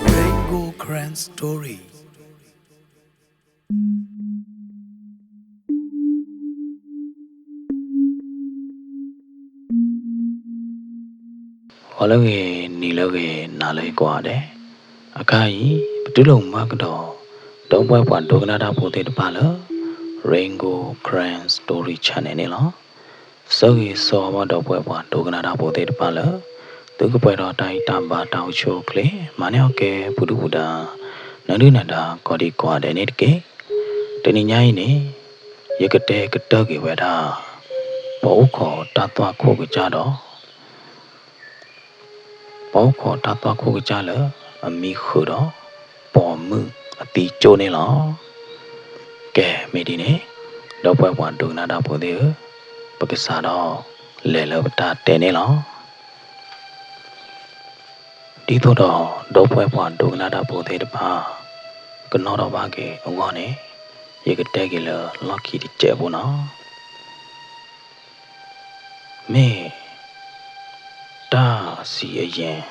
Rainbow Karen Story. ဂီၤလၢအဂ့ၤ, နံၤလၢအဂ့ၤ, နၤလၢအဂ့ၤကိးဂၤဒဲး, အခါအံၤ ပတူၢ်လိာ်မုာ်ကဒီး ဒီပုၢ်ဝဲၢ်ပှၤဒိကနၣ်တၢ်ဖိသ့ၣ်တဖၣ်လၢ Rainbow Karen Story Channel န့ၣ်လီၤ. ဆၢဂ့ၤဆၢဝါဘၣ်ဒီပုၢ်ဝဲၢ်ပှၤဒိကနၣ်တၢ်ဖိသ့ၣ်တဖၣ်လၢ သုကပှဲၤဒီးတၢ်ဂံၢ်တၢ်ဘါတၢ်အိၣ်ဆူၣ်အိၣ်ချ့ မၤန့ၢ်အီၣ်ကဲပူၤဒုၣ်ပူၤဒါ နၢဒုၣ်နၢဒါကိးဒံကိးဂၤဒဲးန့ၣ်တက့ၢ်. တနံၤညါအံၤန့ၣ် ယကတဲကတၢၢ်က့ၤဝဲဒၣ် ပှၤအိၣ်ခိးတၢ်သွၣ်ခိၣ်ကစၢ်ဒီး ပှၤအိၣ်ခိးတၢ်သွၣ်ခိၣ်ကစၢ်လၢ အမံၤဃုာ်ဒီး ပိာ်မုၣ်အသံကၠိၣ်န့ၣ်လီၤ. ကဲ မ့ၢ်ဒ်န့ၣ် ဒီပုၢ်ဝဲၢ်ပှၤဒိကနၣ်တၢ်ဖိသ့ၣ်ဧၢ, ပကစးထီၣ်လဲၤလၢပတၢ်တဲန့ၣ်လီၤ. ဒ်သိးဒီး ဒီပုၢ်ဝဲၢ်ပှၤဒိကနၣ်တၢ်ဖိသ့ၣ်တဖၣ် ကနီၣ်ထီၣ်ဘၣ်က့ၤအဂီၢ်န့ၣ် ယကတဲက့ၤလၢလီၢ်ခံတစဲးဖိနီၤ. မ့ၢ် တၢ်စံးအယဲၢ်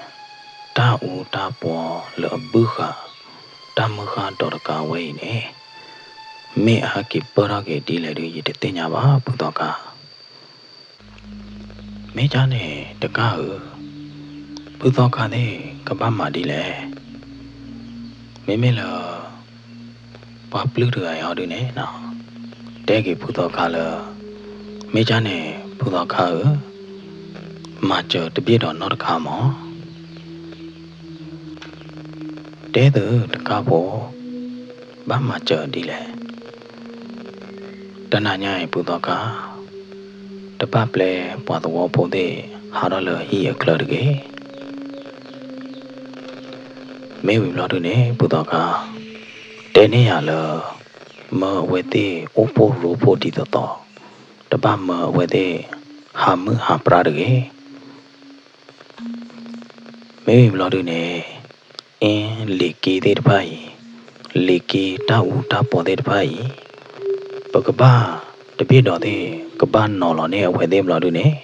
တၢ်အူတၢ်ပီလၢအဘုၣ်ဃာ် တၢ်မုၢ်ဃၢ်ဒီးတကးဝဲအံၤန့ၣ် မ့ၢ်အဟဲက့ၤပၢၢ်ထီၣ်က့ၤဒ်လဲၣ်ဒုး ယတသ့ၣ်ညါဘၣ် ဖုသီခါ. မ့ၢ်ကၢ်န့ၣ်တကၢ်ဧၢ, ဖုသီခါသ့ၣ် ကဘၣ်မၤဒ်လဲၣ်. မ့မ့ၢ်လၢ ပှၤပျုၢ်တဂၤအံၤဟီဒုန့ၣ် တဲက့ၤဖုသီခါလၢ မ့ၢ်ကၢ်န့ၣ် ဖုသီခါဧၢ, မၤစၢၤတဘျ့ၣ်ဒီးနီတခါမး. တဲသုတကၢ်ဖိ, ဘၣ်မၤစၢၤဒ်လဲၣ်. တနၤညါအံၤဖုသီခါ တဘၣ်ပျဲပှၤသဝီဖိသ့ၣ်ဟးထီၣ်လၢဟံၣ်အချၢတဂ့ၤ. မ့ၢ်ဝံၤဘျီဒုန့ၣ် ဖုသီခါ တဲန့ၢ်ယၤလၢ မၢအဝဲသ့ၣ်အိၣ်ဖှိၣ်ရိဖှိၣ်ဒ်သိးသိး, တဘၣ်မၢအဝဲသ့ၣ်ဟးမုၢ်ဟးပြါတဂ့ၤ. မ့ၢ်ဝံၤဘျီဒုန့ၣ် အ့ လံာ်က့သ့ၣ်တဖၣ်အံၤ, လံာ်က့တၢ်အူတၢ်ပီသ့ၣ်တဖၣ်အံၤ, ပကဘၣ်တဘ့ၣ်ဒီးသ့ၣ် ကဘၣ်နီၤလီၤန့ၢ်အဝဲသ့ၣ်ဘျီဒုန့ၣ်,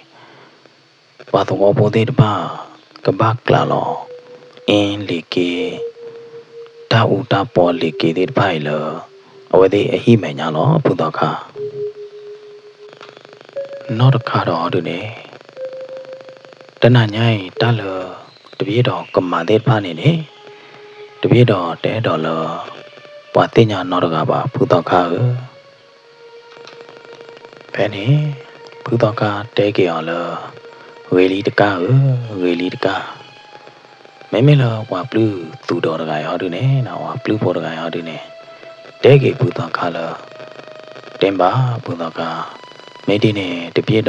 ပှၤသဝီဖိသ့ၣ်တဖၣ် ကဘၣ်ကျးလီၤ အ့ လံာ်က့ တၢ်အူတၢ်ပီလံာ်က့သ့ၣ်တဖၣ်အံၤလၢ အဝဲသ့ၣ်အဟံၣ်မဲာ်ညါလီၤ ဖုသီခါ. နီၢ်တခါဒီးဒုန့ၣ် တနၤညါအံၤတၢ်လၢ တဘ့ၣ်ဒီးကမၤသ့ၣ်တဖၣ်န့ၣ်န့ၣ် တဘ့ၣ်ဒီးတအဲၣ်ဒိးလၢ ပှၤသ့ၣ်ညါနီတဂၤဘၣ် ဖုသီခါဧၢ. ဖဲန့ၣ် ဖုသီခါတဲက့ၤအီၤလၢ ဂ့ၤလံတကၢ်ဧၢ, ဂ့ၤလံတကၢ်. မ့မ့ၢ်လၢပှၤပျုၢ်သူၣ်ဒီးတဂၤအံၤဟီဒုန့ၣ်, ပှၤပျုၢ်ဖိတဂၤအံၤဟီဒုန့ၣ် တဲက့ၤဖုသီခါလၢ တဲဘၣ်ဖုသီခါ, မ့ၢ်ဒ်န့ၣ် တဘ့ၣ်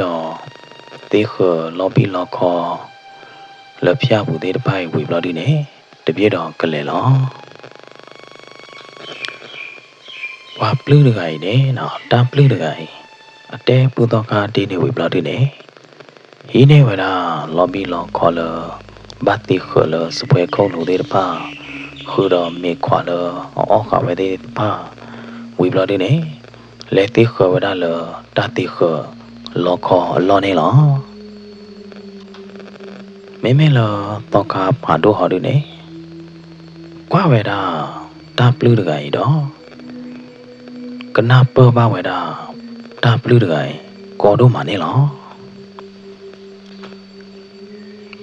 ဒီး သ့ဃၢၤလီၤဘံၣ်လီၤခီ လၢဖၠၣ်ပူၤသ့ၣ်တဖၣ်အံၤဝံၤဘျီဒုန့ၣ် တဘ့ၣ်ဒီးကလဲၤလီၤ. ပှၤပျုၢ်တဂၤအံၤန့ၣ် တၢ်ပျုၢ်တဂၤအံၤ အတဲဖုသီခါဒ်န့ၣ်ဝံၤဘျီဒုန့ၣ် ဟံးန့ၢ်ဝဲဒၣ်လီၤဘံၣ်လီၤခီလၢ ဘၣ်သ့ဃၢၤလၢစပွဲခိၣ်လိၤသ့ၣ်တဖၣ် ဃုာ်ဒီးမ့ၤခွးလၢအအီၣ်ဃာ်ဝဲသ့ၣ်တဖၣ် ဝံၤဘျီဒုန့ၣ် လဲၤသ့ဃၢၤဝဲဒၣ်လၢတၢ်သ့ဃၢၤလီခီအလီၢ်န့ၣ်လီၤ. မ့မ့ၢ်လၢသီခါဖးဒိၣ်ဟီဒုန့ၣ် ကွၢ်ဝဲဒၣ်တၢ်ပျုၢ်တဂၤအံၤဒီး ကနၢ်ပၢၢ်ဘၣ်ဝဲဒၣ် တၢ်ပျုၢ်တဂၤအံၤ ကီဒိၣ်မးန့ၣ်လီၤ.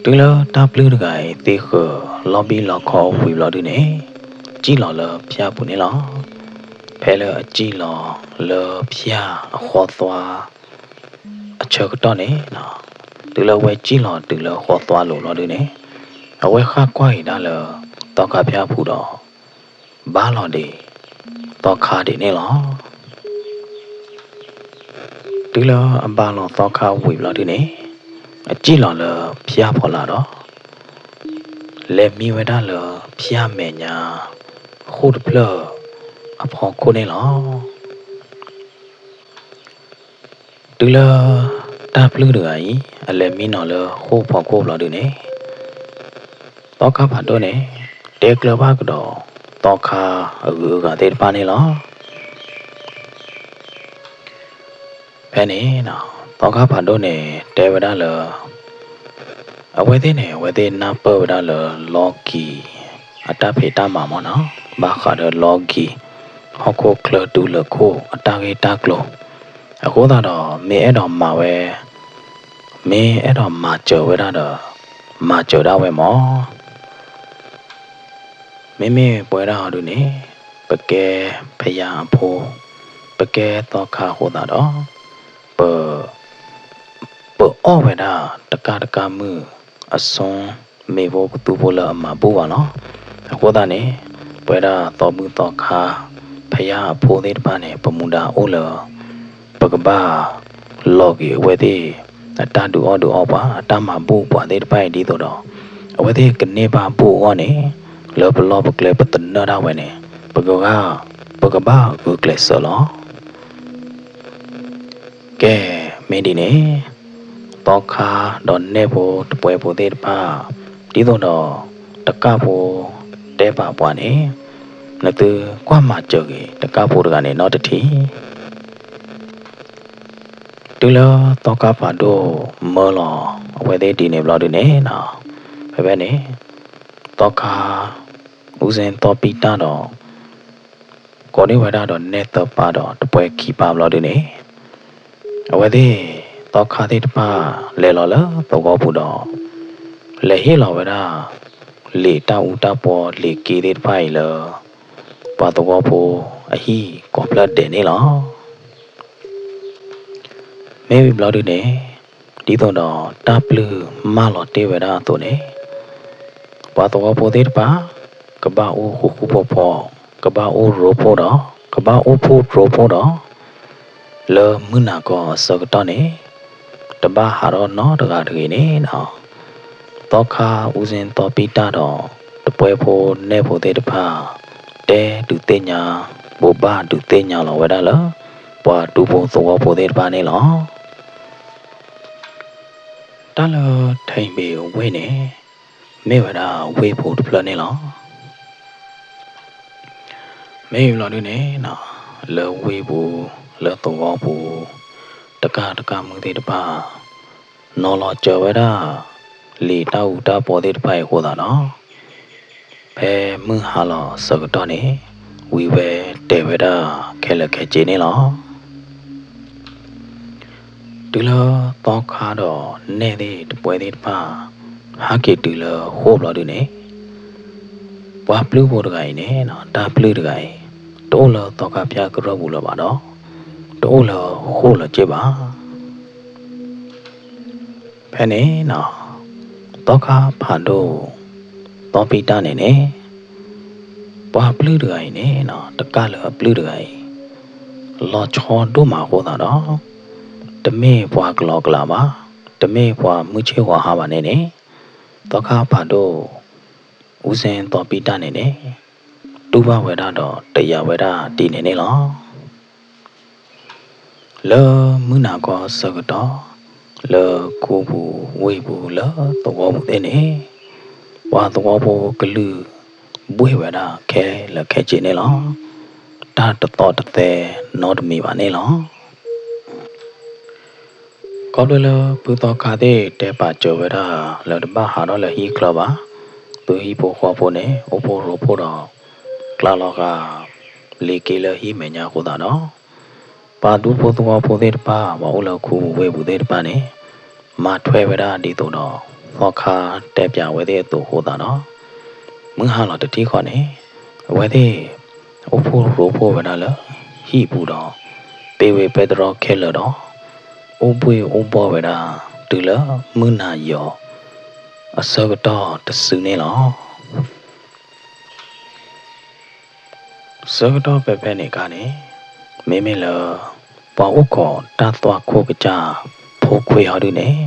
တုၤလၢတၢ်ပျုၢ်တဂၤအံၤ သ့ဃၢၤလီၤဘံၣ်လီခီဝံၤဘျီဒုန့ၣ် စံၣ်လီၤလၢဖၠၣ်ပူၤန့ၣ်လီၤ. ဖဲလၢအစံၣ်လီၤလၢဖၠၣ်အဃီသွါ အဆၢကတီၢ်န့ၣ်, တုၤလၢအဝဲစံၣ်လီၤတုၤလၢဃီသွါလိၤဘျီဒုန့ၣ်, အဝဲဃၣ်ကွၢ်က့ၤဒၣ်လၢ သီခါဖၠၣ်ပူၤဒီး ဘါလီၤဒံးသီခါဒံးန့ၣ်လီၤ. တုၤလၢအဘါလီၤသီခါဝံၤဘျီဒုန့ၣ်, အစံၣ်လီၤလၢဖၠၣ်ဖီလာ်ဒီး လဲၤမံဝဲဒၣ်လၢဖၠၣ်မဲာ်ညါ ဃိၣ်တဖျၢၣ်အဖီခိၣ်န့ၣ်လီၤ. တုၤလၢတၢ်ပျုၢ်တဂၤအံၤ အလဲၤမံနီၤလၢဃိၣ်ဖီခိၣ်ဘျီဒုန့ၣ်, သီခါဖးဒိၣ်န့ၣ် တဲကျၢၤဘၣ်ကဒီး သီခါအဂုၤအဂၤသ့ၣ်တဖၣ်န့ၣ်လီၤ. ဖဲန့ၣ် သီခါဖးဒိၣ်န့ၣ် တဲဝဲဒၣ်လၢ အဝဲသ့ၣ်န့ၣ် အဝဲသ့ၣ်နၢ်ပၢၢ်ဝဲဒၣ်လၢလီၤကံၤ အတၢ်ဖံးတၢ်မၤမ့ၢ်နီၤ, ဘၣ်ဃးဒီးလီၤကံၤ ဟီၣ်ခိၣ်ချၢတုၤလၢခိၣ်အတၢ်ဂ့ၢ်တၢ်ကျိၤ, အဃိသတးဒီး မ့ၢ်အဲၣ်ဒိးမၤဝဲ, မ့ၢ်အဲၣ်ဒိးမၤစၢၤဝဲဒၣ်ဒီး မၤစၢၤဒၣ်ဝဲမ့ၢ် မ့မ့ၢ်ပဝဲဒၣ်အီၤဒုန့ၣ် ပကဲဖယါအဖိ, ပကဲသီခါအဃိသတးဒီး ပ, ပအီၣ်ဝဲဒၣ်တကၢ်တကၢ်မုၢ်အစိ, မ့ၢ်ဖိကသူဖိလၢအမၤဘူၣ်ဘၣ်လီၤ. အဃိသတးန့ၣ် ပဝဲဒၣ်သီဘူၣ်သီခါ ဖယါအဖိသ့ၣ်တဖၣ်န့ၣ် ပမူဒါအိၣ်လၢ ပကဘၣ်လီၤက့ၤအဝဲသ့ၣ် အတၢ်ဒုးအီၣ်ဒုးအီပှၤ အတၢ်မၤဘူၣ်ပှၤသ့ၣ်တဖၣ်အံၤဒ်သိးဒီး အဝဲသ့ၣ်ကန့ၢ်ဘၣ်ဘူၣ်အဂီၢ်န့ၣ် လၢပလီၢ်ပကျဲပသနၢၣ်ဒၣ်ဝဲန့ၣ် ပကဘၣ်, ပကဘၣ်ဂုာ်ကျဲးစၢးလီၤ. ကဲ, မ့ၢ်ဒ်န့ၣ် သီခါဒီးနဲၣ်ဖိတပှဲဖိသ့ၣ်တဖၣ် ဒ်သိးဒီးတကၣ်ဖိတဲဘၣ်ပှၤန့ၣ် နသုကွၢ်မၤစၢၤဂ့ၤ တကၣ်ဖိတဂၤန့ၣ်နီတထံၣ်. တုၤလၢသီခါဖးဒိၣ်မၢလီၤအဝဲသ့ၣ်ဒ်န့ၣ်ဘျီဒုန့ၣ်, ဖဲဖဲန့ၣ် သီခါ အူစ့သီပံတၢ်ဒီး ကိးန့ၢ်ဝဲဒၣ်ဒီးနဲၣ်သၢပၢ်ဒီးတပှဲခံပၢ်ဘျီဒုန့ၣ်, အဝဲသ့ၣ် သီခါသ့ၣ်တဖၣ် လဲၤလီၤလၢသဝီပူၤဒီး လဲၤဟ့ၣ်လီၤဝဲဒၣ် လံာ်တၢ်အူတၢ်ပီလံာ်က့သ့ၣ်တဖၣ်အံၤလၢ ပှၤသဝီဖိအဟံၣ်ကိးဖျၢၣ်ဒဲးန့ၣ်လီၤ. မ့ၢ်ဝံၤဘျီဒုန့ၣ် ဒ်သိးဒီးတၢ်ပျုၢ်မၢလီၤတ့ၢ်ဝဲဒၣ်အသိးန့ၣ်, ပှၤသဝီဖိသ့ၣ်တဖၣ် ကဘၣ်အိၣ်ဃူဃူဖိးဖိး, ကဘၣ်အိၣ်ရိဖှိၣ်ဒီး ကဘၣ်အိၣ်ဖှိၣ်ရိဖှိၣ်ဒီး လၢမုၢ်နၤခီအဆၢကတီၢ်န့ၣ် တဘၣ်ဟးထီၣ်နီတဂၤတဂ့ၤန့ၣ်လီၤ. သီခါအူစ့သီပံတၢ်ဒီး တပှဲဖိနဲၣ်ဖိသ့ၣ်တဖၣ် တဲဒုးသ့ၣ်ညါ ဘိးဘၣ်ဒုးသ့ၣ်ညါလီၤဝဲဒၣ်လၢ ပှၤဒူဖိသဝီဖိသ့ၣ်တဖၣ်န့ၣ်လီၤ. တၢ်လၢထံဘ့ၣ်ဝ့ၢ်န့ၣ် မ့ၢ်ဝဲဒၣ်ဝ့ၢ်ပူၤတဖျၢၣ်န့ၣ်လီၤ. မ့ၢ်ဘျီဒုန့ၣ် လၢဝ့ၢ်ပူၤ လၢသဝီပူၤ တကၣ်တကၣ်မုၢ်သ့ၣ်တဖၣ် နီၤလီၤစၢၤဝဲဒၣ် လံာ်တၢ်အူတၢ်ပီသ့ၣ်တဖၣ်အံၤအဃိသတးဒီး ဖဲမုၢ်ဟါလီၤဆၢကတီၢ်န့ၣ် ဝံၤဝဲတဲာ်ဝဲဒၣ်ခဲလၢာ်ခဲဆ့န့ၣ်လီၤ. တုၤလၢသီခါဒီးနဲၣ်သ့ၣ်တပှဲသ့ၣ်တဖၣ် ဟးက့ၤတုၤလၢဃိၣ်ဘျီဒုန့ၣ် ပှၤပျုၢ်ဖိတဂၤအံၤန့ၣ် တၢ်ပျုၢ်တဂၤအံၤ တအိၣ်လၢသီခါဖၠၣ်ကရၢၢ်ပူၤလၢၤဘၣ်ဒီး တအိၣ်လၢဃိၣ်လၢၤက့ဘၣ်. ဖဲန့ၣ် သီခါဖးဒိၣ် သီပံတၢ်န့ၣ်န့ၣ် ပှၤပျုၢ်တဂၤအံၤန့ၣ် တကၣ်လၢအပျုၢ်တဂၤအံၤ လီၤဆီဒိၣ်မးအဃိသတးဒီး တမ့ၢ်ပှၤကလီကလးဘၣ်, တမ့ၢ်ပှၤမုၢ်ဆ့ၣ်ဂီၤဟါဘၣ်န့ၣ်န့ၣ် သီခါဖးဒိၣ် အူစ့သီပံတၢ်န့ၣ်န့ၣ် တူၢ်ဘၣ်ဝဲဒၣ်ဒီးတယာ်ဝဲဒၣ်ဒ်န့ၣ်န့ၣ်လီၤ. လၢမုၢ်နၤခီဆၢကတီၢ် လၢခူပူၤဝ့ၢ်ပူၤလၢသဝီပူၤသ့ၣ်န့ၣ် ပှၤသဝီဖိကလုာ်ဘှ့ၣ်ဝဲဒၣ်ခဲလၢာ်ခဲဆ့န့ၣ်လီၤ. တၢ်တသီတသဲနီတမံၤဘၣ်န့ၣ်လီၤ. ခီဖျိလၢဖုသီခါသ့ၣ်တဲပာ်စၢၤဝဲဒၣ်လၢတဘၣ်ဟးထီၣ်လၢဟံၣ်ချၢဘၣ်, ဖုဟံၣ်ဖိဃီဖိန့ၣ် အိၣ်ဖှိၣ်ရိဖှိၣ်ဒီး ကျါလီၤဃာ် လံာ်က့လၢဟံၣ်မဲာ်ညါအဃိသတးဒီး ပှၤဒူဖိသဝီဖိသ့ၣ်တဖၣ် ပှၤအိၣ်လၢခူပူၤဝ့ၢ်ပူၤသ့ၣ်တဖၣ်န့ၣ် မၤထွဲဝဲဒၣ်ဒ်သိးဒီး သီခါတဲပၠးဝဲသ့ၣ်အသိးအဃိသတးဒီး မုၢ်ဟါလီၤတထံၣ်ဃီန့ၣ် အဝဲသ့ၣ် အိၣ်ဖှိၣ်ရိဖှိၣ်ဝဲဒၣ်လၢဟံၣ်ပူၤဒီး ပ့ဝ့ပတြီခဲလၢာ်ဒီး အိၣ်ဘှ့ၣ်အိၣ်ဘှီၣ်ဝဲဒၣ် တုၤလၢမုၢ်နၤယီၤ အဆၢကတီၢ်တစုန့ၣ်လီၤ. ဆၢကတီၢ်ဖဲဖဲန့ၣ်အခါန့ၣ် မ့မ့ၢ်လၢ ပှၤအိၣ်ခိးတၢ်သွၣ်ခိၣ်ကစၢ်ဖိခွါဟီဒုန့ၣ်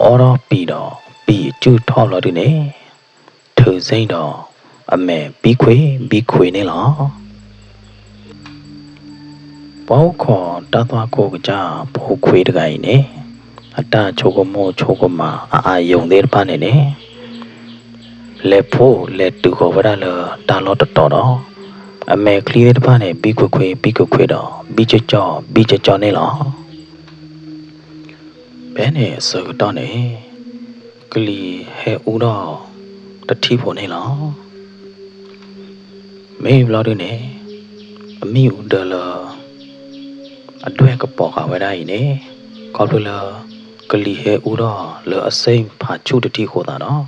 အီထီၣ်ပံာ်ဒီး ပံာ်အစုၣ်ထီၣ်ဘျီဒုန့ၣ် ထုးစ့ၣ်ဒီး အမဲာ်ဘံခွ့ဘံခွ့န့ၣ်လီၤ. ပှၤအိၣ်ခိးတၢ်သွၣ်ခိၣ်ကစၢ်ဖိခွ့တဂၤအံၤန့ၣ် အတၢ်ဆိကမိၣ်ဆိကမးအအါယိာ်သ့ၣ်တဖၣ်န့ၣ်န့ၣ် လဲၤဖိလဲၤတုၤဃီၤဝဲဒၣ်လၢတၢ်လီၢ်တတီၤဒီး အမဲာ်ချံသ့ၣ်တဖၣ်န့ၣ် ဘံခွ့ခွ့ဘံခွ့ခွ့ဒီး ဘံကၠီကၠီဘံကၠီကၠီန့ၣ်လီၤ. ဖဲန့ၣ်အဆၢကတီၢ်န့ၣ် ကလံၤဟဲအူထီၣ်တထံၣ်ဖိန့ၣ်လီၤ. မ့ၢ်ဘျီဒုန့ၣ် အမ့ၣ်အူဒၢလၢ အဒွဲၣ်ကပီၤဃာ်ဝဲဒၣ်အံၤန့ၣ် ခီဖျိလၢ ကလံၤဟဲအူထီၣ်လၢအစ့ၣ်ဖးဆူၣ်တထံၣ်အဃိသတးဒီး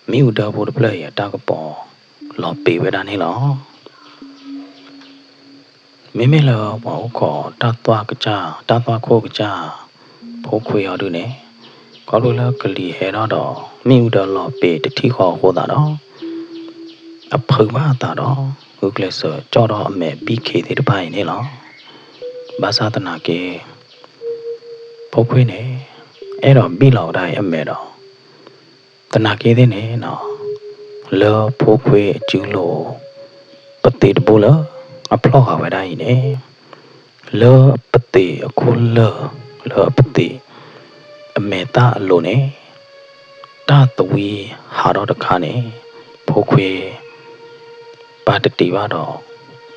မ့ၣ်အူဒၢဖိတဖျၢၣ်အံၤအတၢ်ကပီၤလီၤပ့ၤဝဲဒၣ်န့ၣ်လီၤ. မ့မ့ၢ်လၢပှၤအိၣ်ခိးတၢ်သွၣ်ကစၢ် တၢ်သွၣ်ခိၣ်ကစၢ်ဖိခွ့အီၤဒုန့ၣ် ခီဖျိလၢကလံၤဟဲထီၣ်ဒီး မ့ၣ်အူဒၢလီၤပ့ၤတထံၣ်ဃီအဃိသတးဒီး အဖုးဘၣ်အသးဒီး ဂုာ်ကျဲးစၢးကၠီၣ်ထီၣ်အမဲာ်ဘံခ့သ့ၣ်တဖၣ်အံၤန့ၣ်လီၤ. ဘၣ်ဆၣ်သနာ်က့ ဖိခွ့န့ၣ် အဲၣ်ဒိးဘံၣ်လီၤဝဲဒၣ်အမဲာ်ဒီး သနာ်က့သ့ၣ်န့ၣ် လၢဖိခွ့အစုလိၤ ပသ့ၣ်တဘိလၢအဖျီၣ်ဃာ်ဝဲဒၣ်အံၤန့ၣ် လၢပသ့ၣ်အခိၣ်လၢၢ် လၢအပသ့ၣ်အမဲာ်သၣ်အလိၤန့ၣ် တၢ်သဝံဟးထီၣ်တခါန့ၣ် ဖိခွ့ ပာ်တတံာ်ဘၣ်ဒီး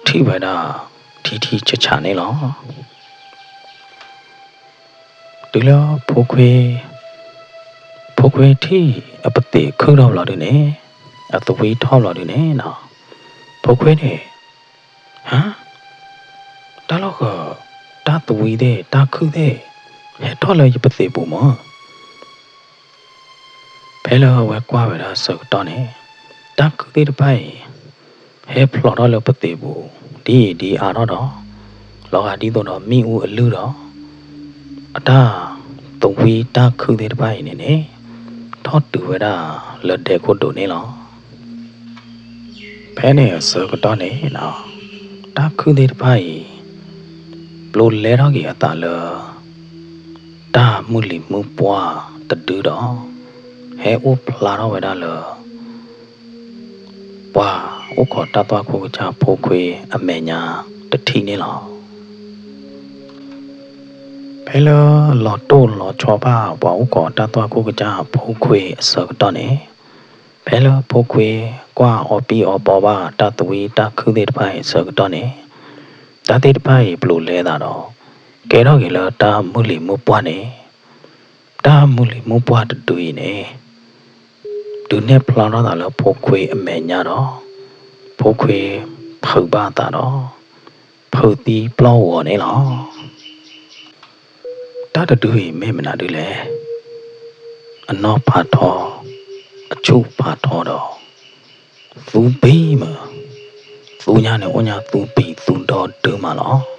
ထံၣ်ဝဲဒၣ်ထံထံဆးဆးန့ၣ်လီၤ. တုၤလၢ ဖိခွ့ထံၣ်အပသ့ၣ်ခုၣ်ထီၣ်ဘျီဒုန့ၣ် အသဝံထီၣ်ဘျီဒုန့ၣ် ဖိခွ့န့ၣ် ဟါ, တၢ်လီၢ်ဃၢၤ တၢ်သဝံသ့ၣ် တၢ်ခုၣ်သ့ၣ် ဟဲထီၣ်လၢယပသ့ၣ်ပူၤမး. ဖဲလၢအဝဲကွၢ်ဝဲဒၣ်အဆၢကတီၢ်န့ၣ် တၢ်ခုၣ်သ့ၣ်တဖၣ်အံၤ ဟဲဖျိးထီၣ်လၢပသ့ၣ်ပူၤ ဒ်အံၤဒ်အါထီၣ်ဒီး လီၤဂာ်ဒ်သိးဒီးမ့ၣ်အူအလုၢ်ဒီး အတၢ်သဝံတၢ်ခုၣ်သ့ၣ်တဖၣ်အံၤန့ၣ်န့ၣ် ထီၣ်တုၤဝဲဒၣ်လၢဒဲခိၣ်ဒိၣ်န့ၣ်လီၤ. ဖဲန့ၣ်အဆၢကတီၢ်န့ၣ် တၢ်ခုၣ်သ့ၣ်တဖၣ်အံၤ ပျိးလဲထီၣ်က့ၤအသးလၢ တၢ်မုၢ်လံၤမုၢ်ပှၢ်တဒုဒီး ဟဲအိၣ်ဖျါထီၣ်ဝဲဒၣ်လၢ ပှၤအိၣ်ခိးတၢ်သွၣ်ခိၣ်ကစၢ်ဖိခွ့အမဲာ်ညါတထံၣ်န့ၣ်လီၤ. ဖဲလၢလီၤတိၢ်လီၤဆီဘၣ်ပှၤအိၣ်ခိးတၢ်သွၣ်ခိၣ်ကစၢ်ဖိခွ့အဆၢကတီၢ်န့ၣ် ဖဲလၢဖိခွ့ကွၢ်အီပံၢ်အီပီဘၣ်တၢ်သဝံတၢ်ခုၣ်သ့ၣ်တဖၣ်အံၤအဆၢကတီၢ်န့ၣ် တၢ်သ့ၣ်တဖၣ်အံၤပျိးလဲသးဒီး ကဲထီၣ်က့ၤလၢတၢ်မုၢ်လံၤမုၢ်ပှၢ်န့ၣ် တၢ်မုၢ်လံၤမုၢ်ပှၢ်တဒုအံၤန့ၣ် ဒုးနဲၣ်ဖျါထီၣ်သးလၢဖိခွ့အမဲာ်ညါဒီး ဖိခွ့ဖုးဘၣ်အသးဒီး ဖုးသံပျီၢ်ဂီၤန့ၣ်လီၤ. တၢ်တဒုအံၤမ့ၢ်မနုၤဒ်လဲၣ်. အနီၢ်ဖးထီ, အဆူၣ်ဖးထီဒီး သူဘံၣ်မး, သူညါန့ၣ်အိၣ်ညါသူဘံၣ်သူဒီဒုမးလီၤ.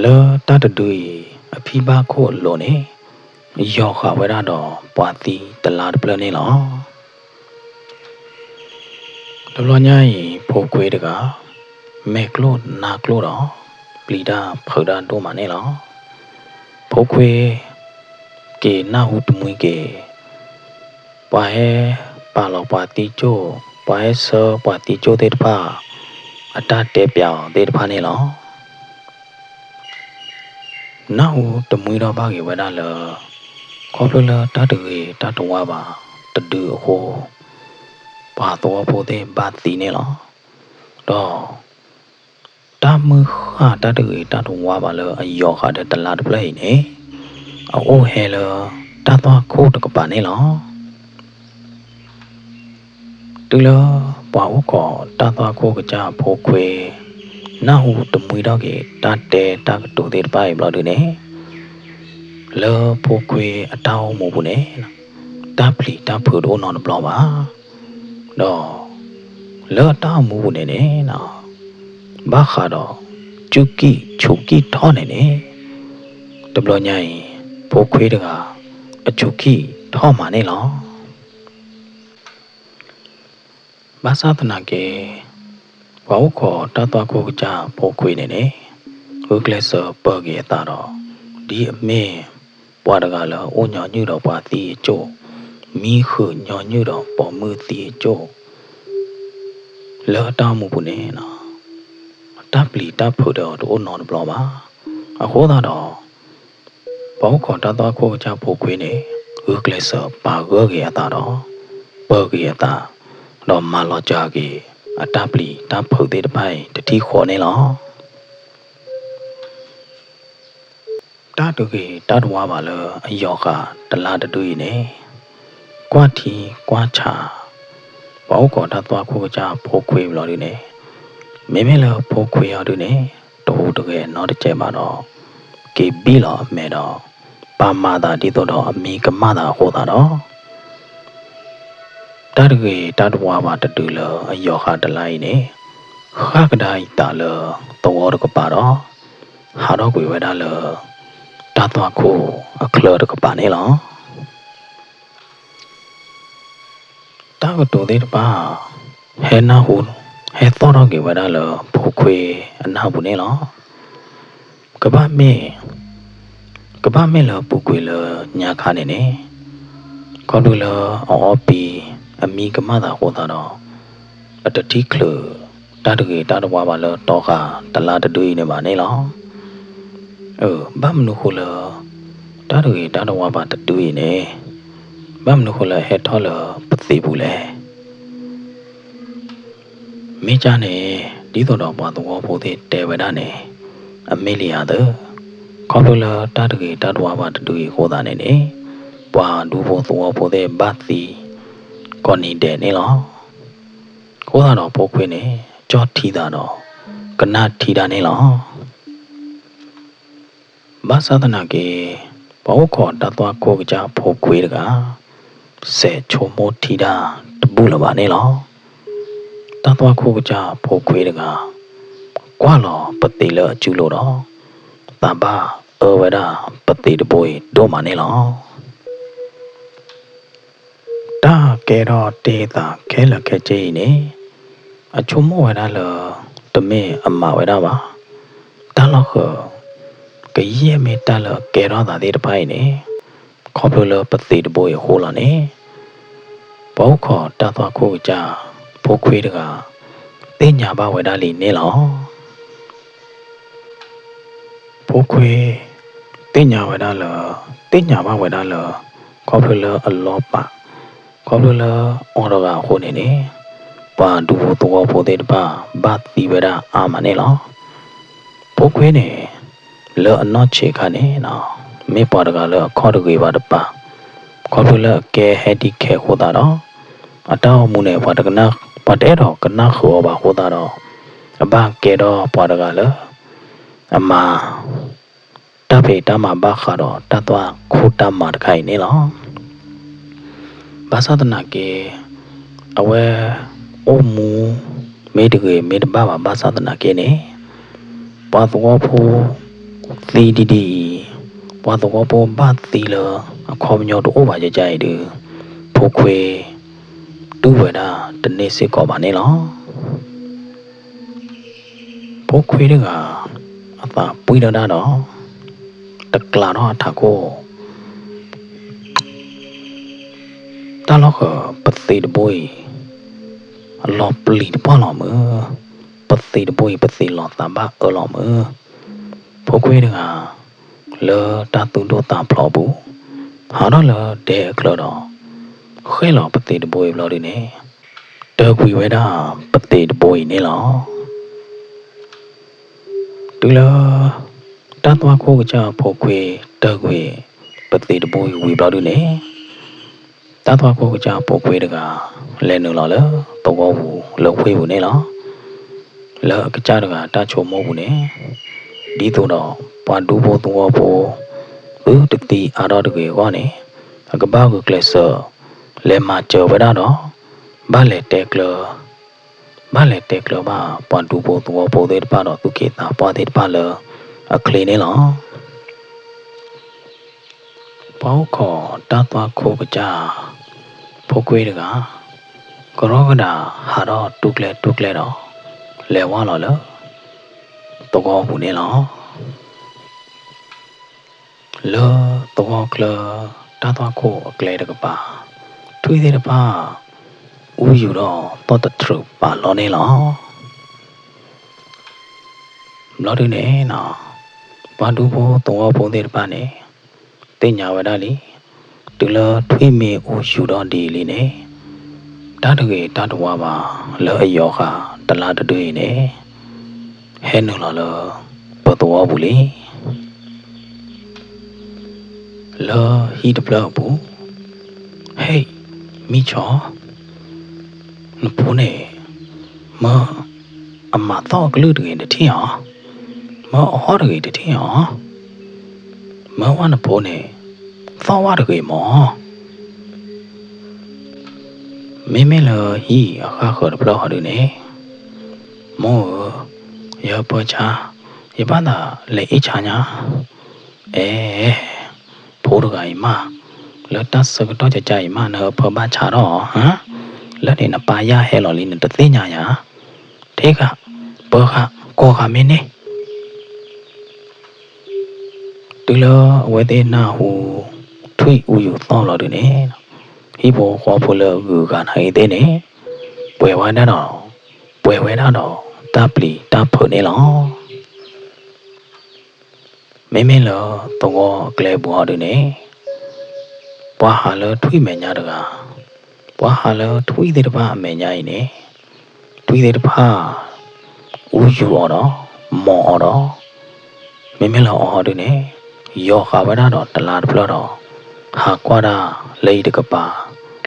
လၢတၢ်တဒုအံၤ အဖံဘၣ်ခိၣ်အလိၤန့ၣ် ယီၤဃာ်ဝဲဒၣ်ဒီးပှၤသံတလါတဖျၢၣ်န့ၣ်လီၤ. တဘျီညါအံၤ ဖိခွ့တဂၤ မဲာ်ကျိၣ်နါကျိၣ်ဒီး ပျံၤတၢ်ဖုးတၢ်ဒိၣ်မးန့ၣ်လီၤ. ဖိခွ့က့ၤနၢ်ဟူတမှံက့ၤ ပှၤဟဲပာ်လီၤပှၤသံကၠိၣ်, ပှၤဟဲဆှၢပှၤသံကၠိၣ်သ့ၣ်တဖၣ် အတၢ်တဲပျးအီၤသ့ၣ်တဖၣ်န့ၣ်လီၤ. နၢ်ဟူတမှံထီၣ်ဘၣ်က့ၤဝဲဒၣ်လၢ ခီဖျိလၢတၢ်တဂ့ၤတၢ်တဝါဘၣ်တဒုအဃိ ပှၤသဝီဖိသ့ၣ်ဘၣ်သံန့ၣ်လီၤ. ဒီး တၢ်မုၢ်ဃၢ်တၢ်တဂ့ၤတၢ်တဝါဘၣ်လၢအယီၤဃာ်ဒီးတလါတဖျၢၣ်အံၤန့ၣ် အအိၣ်ဟဲလၢတၢ်သွၣ်ခိၣ်တကပၤန့ၣ်လီၤ. တုၤလၢပှၤအိၣ်ခိးတၢ်သွၣ်ခိၣ်ကစၢ်ဖိခွ့ နၢ်ဟူတမှံထီၣ်က့ၤတၢ်တဲတၢ်ကတိၤသ့ၣ်တဖၣ်အံၤဘျီဒုန့ၣ် လၢဖိခွ့အတၢ်အိၣ်မူပူၤန့ၣ် တၢ်ပျံၤတၢ်ဖုးတအိၣ်နီတဘျီဘၣ်. ဒီး လၢတၢ်အိၣ်မူပူၤန့ၣ်န့ၣ် ဘၣ်ဃးဒီး စူၢ်ကံၣ်ဆူးကံၣ်ထီၣ်န့ၣ်န့ၣ် တဘျီညါအံၤ ဖိခွ့တဂၤ အစူၢ်ကံၣ်ထီၣ်မးန့ၣ်လီၤ. ဘၣ်ဆၣ်သနာ်က့ ပှၤအိၣ်ခိးတၢ်သွၣ်ခိၣ်ကစၢ်ဖိခွ့န့ၣ်န့ၣ် ဂုာ်ကျဲးစၢးပၢၤက့ၤအသးဒီး ဒ်အမ့ၢ် ပှၤတဂၤလၢအိၣ်ညီနုၢ်ဒီးပှၤသံအကၠိၣ်, မံဃုာ်ညီနုၢ်ဒီးပိာ်မုၣ်သံအကၠိၣ်, လၢတၢ်အိၣ်မူပူၤန့ၣ် တၢ်ပျံၤတၢ်ဖုးဒီးတအိၣ်နီတဘျီဘၣ်. အဃိသတးဒီး ပှၤအိၣ်ခိးတၢ်သွၣ်ခိၣ်ကစၢ်ဖိခွ့န့ၣ် ဂုာ်ကျဲးစၢးပာ်ဂၢၢ်က့ၤအသးဒီး ပၢၤက့ၤအသး, ဒီးမၤလီၤစၢၤက့ၤ အတၢ်ပျံၤတၢ်ဖုးသ့ၣ်တဖၣ်အံၤ တထံၣ်ဃီန့ၣ်လီၤ. တၢ်တဂ့ၤတၢ်တဝါဘၣ်လၢအယီၤဃာ်တလါတဒုအံၤန့ၣ်, ကွၢ်ထံကွၢ်ဆး ပှၤအိၣ်ခိးတၢ်သွၣ်ခိၣ်ကစၢ်ဖိခွ့ဘျီဒုန့ၣ်, မ့မ့ၢ်လၢဖိခွ့အီၤဒုန့ၣ် တဟူးတဂဲၤနီတစဲးဘၣ်ဒီး က့ၤဘံၣ်လီၤအမဲာ်ဒီး ပာ်မၤသးဒ်သိးဒီးအမံကမၣ်သးအဃိသတးဒီး တၢ်တဂ့ၤတၢ်တဝါဘၣ်တဒုလၢအယီၤဃာ်တလါအံၤန့ၣ်, ဃၣ်ကဒါအံၤသးလၢသဝီတကပၤဒီး ဟးထီၣ်ကွံာ်ဝဲဒၣ်လၢ တၢ်သွၣ်ခိၣ်အချၢတကပၤန့ၣ်လီၤ. တၢ်ကတိၤသ့ၣ်တဖၣ် ဟဲနၢ်ဟူ ဟဲသီၣ်ထီၣ်က့ၤဝဲဒၣ်လၢဖိခွ့အနၢ်ပူၤန့ၣ်လီၤ. ကဘၣ်မ့ၢ် ကဘၣ်မ့ၢ်လၢပူၤကွံာ်လၢညါခါန့ၣ်န့ၣ်, ခီဖျိလၢအအီပံ အမံကမၣ်သးအဃိသတးဒီး အတထံၣ်ချုး တၢ်တဂ့ၤတၢ်တဝါဘၣ်လၢတီဃာ်တလါတဒုအံၤန့ၣ်ဘၣ်န့ၣ်လီၤ. အၢ ဘၣ်မနုၤဃိလၢ တၢ်တဂ့ၤတၢ်တဝါဘၣ်တဒုအံၤန့ၣ် ဘၣ်မနုၤဃိလၢဟဲထီၣ်လၢပသံးပူၤလဲၣ်. မ့ၢ်ကၢ်န့ၣ် ဒ်သိးဒီးပှၤသဝီဖိသ့ၣ်တဲဝဲဒၣ်န့ၣ် အမ့ၢ်လံဧါသၢ, ခီဖျိလၢတၢ်တဂ့ၤတၢ်တဝါဘၣ်တဒုအံၤအဃိသတးန့ၣ်န့ၣ် ပှၤဒူဖိသဝီဖိသ့ၣ်ဘၣ်သံ ကိးနံၤဒဲးန့ၣ်လီၤ. အဃိသတးဒီးဖိခွ့န့ၣ် ကၠီၣ်ထံသးဒီး ကနၣ်ထံတၢ်န့ၣ်လီၤ. ဘၣ်ဆၣ်သနာ်က့ ပှၤအိၣ်ခိးတၢ်သွၣ်ခိၣ်ကစၢ်ဖိခွ့တဂၤ စဲးဆိကမိၣ်ထံတၢ်တဘူၣ်လၢၤဘၣ်န့ၣ်လီၤ. တၢ်သွၣ်ခိၣ်ကစၢ်ဖိခွ့တဂၤ ကွၢ်လီၤပသံးလၢအစုလိၤဒီး သးဘၣ်အၢဝဲဒၣ်ပသံးတဘိအံၤဒိၣ်မးန့ၣ်လီၤ. တၢ်ကဲထီၣ်တ့ၢ်သးခဲလၢာ်ခဲဆ့အံၤန့ၣ် အဆိကမိၣ်ဝဲဒၣ်လၢ တမ့ၢ်အမၤဝဲဒၣ်ဘၣ်. တၢ်လီၢ်ဃၢၤ ကယဲၢ်မ့ၢ်တၢ်လၢအကဲထီၣ်သးသ့ၣ်တဖၣ်အံၤန့ၣ် ခီဖျိလၢပသံးတဘိအံၤအဃိလီၤန့ၣ် ပှၤအိၣ်ခိးတၢ်သွၣ်ခိၣ်ကစၢ်ဖိခွ့တဂၤ သ့ၣ်ညါဘၣ်ဝဲဒၣ်လံန့ၣ်လီၤ. ဖိခွ့ သ့ၣ်ညါဝဲဒၣ်လၢ သ့ၣ်ညါဘၣ်ဝဲဒၣ်လၢ ခီဖျိလၢအလီၤပာ် ခီဖျိလၢအီၤတဂၤအဃိန့ၣ်န့ၣ် ပှၤဒူဖိသဝီဖိသ့ၣ်တဖၣ် ဘၣ်သံဝဲဒၣ်အါမးန့ၣ်လီၤ. ဖိခွ့န့ၣ် လၢအနီၢ်ဆံးခါန့ၣ် မ့ၢ်ပှၤတဂၤလၢအခီၣ်တဂ့ၤဘၣ်တပၤ, ခီဖျိလၢအကဲဟဲဒံးခဲအဃိသတးဒီး အတၢ်အိၣ်မူန့ၣ် ပှၤတကနၣ် ပှၤတအဲၣ်ဒိးကနၣ်ဃုာ်အီၤဘၣ်အဃိသတးဒီး အဘၣ်ကဲထီၣ်ပှၤတဂၤလၢ အမၤ တၢ်ဖံးတၢ်မၤဘၣ်ဃးဒီးတၢ်သွၣ်ခိၣ်တၢ်မၤတခါအံၤန့ၣ်လီၤ. ဘၣ်ဆၣ်သနာ်က့ အဝဲ အိၣ်မူ မ့ၢ်တဂ့ၤမ့ၢ်တဘၣ်ဘၣ် ဘၣ်ဆၣ်သနာ်က့န့ၣ် ပှၤသဝီဖိ သံဒ်ဒ်အံၤ, ပှၤသဝီဖိဘၣ်သံလၢ အခီပညီတအိၣ်ဘၣ်ယကါအံၤဒီး ဖိခွ့ တူၢ်ဝဲဒၣ်တန့ၢ်စ့ၢ်ကီးဘၣ်န့ၣ်လီၤ. ဖိခွ့တဂၤ အသးပှံၢ်ထီၣ်ဒၣ်ဒီး တကျးထီၣ်အထးခိၣ် တၢ်လီၢ်ဃၢၤ ပသံးတဘိအံၤ အလီၤပျံၤတပှၢ်လီၤမုၢ်, ပသံးတဘိအံၤ ပသံးလီၤသးဘၣ်အၢလီၤမုၢ်, ဖိခွ့တဂၤ လၢတၢ်သူၣ်ဒိၣ်သးဖျိးအပူၤ ဟးထီၣ်လၢဒဲအချၢဒီး ဃဲၣ်လီၤပသံးတဘိအံၤဘျီဒုန့ၣ် တၢၢ်ကွံာ်ဝဲဒၣ်ပသံးတဘိအံၤန့ၣ်လီၤ. တုၤလၢ တၢ်သွၣ်ခိၣ်ကစၢ်ဖိခွ့တၢၢ်ကွံာ် ပသံးတဘိအံၤဝံၤဘျီဒုန့ၣ် တၢ်သွၣ်ခိၣ်ကစၢ်ဖိခွ့တဂၤ လဲၤနုာ်လီၤလၢသဝီပူၤလၢဝ့ၢ်ပူၤန့ၣ်လီၤ. လၢအကစၢ်တဂၤတၢ်ဆိကမိၣ်ပူၤန့ၣ် ဒ်သိးဒီးပှၤဒူဖိသဝီဖိ သုတသံအါထီၣ်တဂ့ၤအဂီၢ်န့ၣ် အကဘၣ်ဂုာ်ကျဲးစၢး လဲၤမၤစၢၤဝဲဒၣ်ဒီး ဘၣ်လဲၤတဲကျၢ ဘၣ်လဲၤတဲကျၢဘၣ် ပှၤဒူဖိသဝီဖိသ့ၣ်တဖၣ်ဒီးသူၣ်က့သးပှၢ်သ့ၣ်တဖၣ်လၢအချ့န့ၣ်လီၤ. ပှၤအိၣ်ခိးတၢ်သွၣ်ခိၣ်ကစၢ် ဖိခွ့တဂၤ ကရီကဒးဟးထီၣ်တူၢ်ကျဲတူၢ်ကျဲဒီး လဲၤဝါလီၤလၢ သဝီပူၤန့ၣ်လီၤ. လၢသဝီချၢ တၢ်သွၣ်ခိၣ်အကျဲတကပၤ, ထွံၣ်သ့ၣ်တဖၣ် အူယူၤဒီးသီၣ်တထြုးပာ်လီၤန့ၣ်လီၤ. ဘျီဒုန့ၣ်နီၤ, ပှၤဒူဖိသဝီဖိသ့ၣ်တဖၣ်န့ၣ် သ့ၣ်ညါဝဲဒၣ်လံ, တုၤလၢထွံၣ်မ့ၢ်အူယူၤဒီးဒ်အံၤလံန့ၣ်, တၢ်တဂ့ၤတၢ်တဝါဘၣ်လၢအယီၤဃာ်တလါတဒုအံၤန့ၣ် ဟဲနုာ်လီၤလၢပသဝီပူၤလံ. လၢဟံၣ်တဖျၢၣ်အပူၤ, ဟဲ, မံဆီ, နဖိန့ၣ် မၢအမၤသီၣ်အကလုၢ်တဂ့ၤတထံၣ်ဧါ, မၢအဟီၣ်တဂ့ၤတထံၣ်ဧါ, မၢဝဲနဖိန့ၣ် သီၣ်ဝဲတဂ့ၤမး. မ့မ့ၢ်လၢဟံၣ်အဃၣ်ဃၢၤတဖျၢၣ်ဟီဒုန့ၣ်, မိၢ်ဧၢ, ယပၢဆါ, ယဘၣ်သးလဲၤအ့ၣ်ဆါညါ, အဲ, ဖိတဂၤအံၤမး, လၢတၢ်ဆၢကတီၢ်ကကါအံၤမး နဟၢဖၢဘၣ်ဆါထီၣ်ဧါ, လၢန့ၣ်နပၢ်ယၢ်ဟဲလီၤလံ နတသ့ၣ်ညါယၤ, ထံၣ်ဃာ်, ပၢဃာ်, ကိးဃာ်မ့ၢ်န့ၢ် တုၤလၢအဝဲသ့ၣ်နၢ်ဟူ ထွံၣ်အူယူၤသီၣ်လီၤဒုန့ၣ်, ဟံၣ်ဖိဃီဖိလၢအဂုၤအဂၤနာ်အံၤသ့ၣ်န့ၣ်, ပှဲၤဝဲဒၣ်ဒီး, ပှဲၤဝဲဒၣ်ဒီးတၢ်ပျံၤတၢ်ဖုးန့ၣ်လီၤ. မ့မ့ၢ်လၢသဝီအကျဲပူၤဟီဒုန့ၣ်, ပှၤဟးလၢထွံၣ်မဲာ်ညါတဂၤ, ပှၤဟးလၢထွံၣ်သ့ၣ်တဖၣ်အမဲာ်ညါအံၤန့ၣ်, ထွံၣ်သ့ၣ်တဖၣ် အူယူၤအီၤဒီး, မီၤအီၤဒီး, မ့မ့ၢ်လၢအီၤဟီဒုန့ၣ်, ယီၤဃာ်ဝဲဒၣ်ဒီးတလါတဖျၢၣ်ဒီး, ဟးကွၢ်တၢ်လၢအံၤတကပၤ,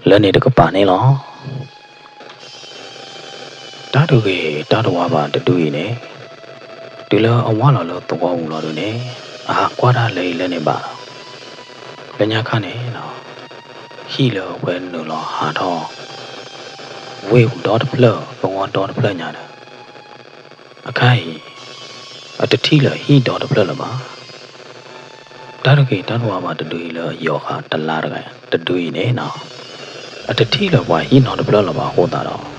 လၢန့ၣ်တကပၤန့ၣ်လီၤ. တၢ်တဂ့ၤတၢ်တဝါဘၣ်တဒုအံၤန့ၣ်, တုၤလၢအဝၢ်လီၤလၢသဝီပူၤလီၤဒုန့ၣ်, အဟးကွၢ်တၢ်လၢအံၤလၢန့ၣ်ဘၣ်. လၢညါခါန့ၣ်, ဟံၣ်လၢအဝဲနုာ်လီၤဟးထီၣ် ဝ့ၢ်ပူၤဒီတဖျၢၣ် သဝီဒီတဖျၢၣ်ညါဒီး, အခါအံၤ အတထံၣ်လၢၤဟံၣ်ဒီတဖျၢၣ်လၢၤဘၣ်. တၢ်တဂ့ၤတၢ်တဝါဘၣ်တဒုအံၤလၢအယီၤဃာ်တလါတဂၤတဒုအံၤန့ၣ်နီၤ, အတထံၣ်လၢၤပှၤဟံၣ်နီတဖျၢၣ်လၢၤဘၣ်အဃိသတးဒီး,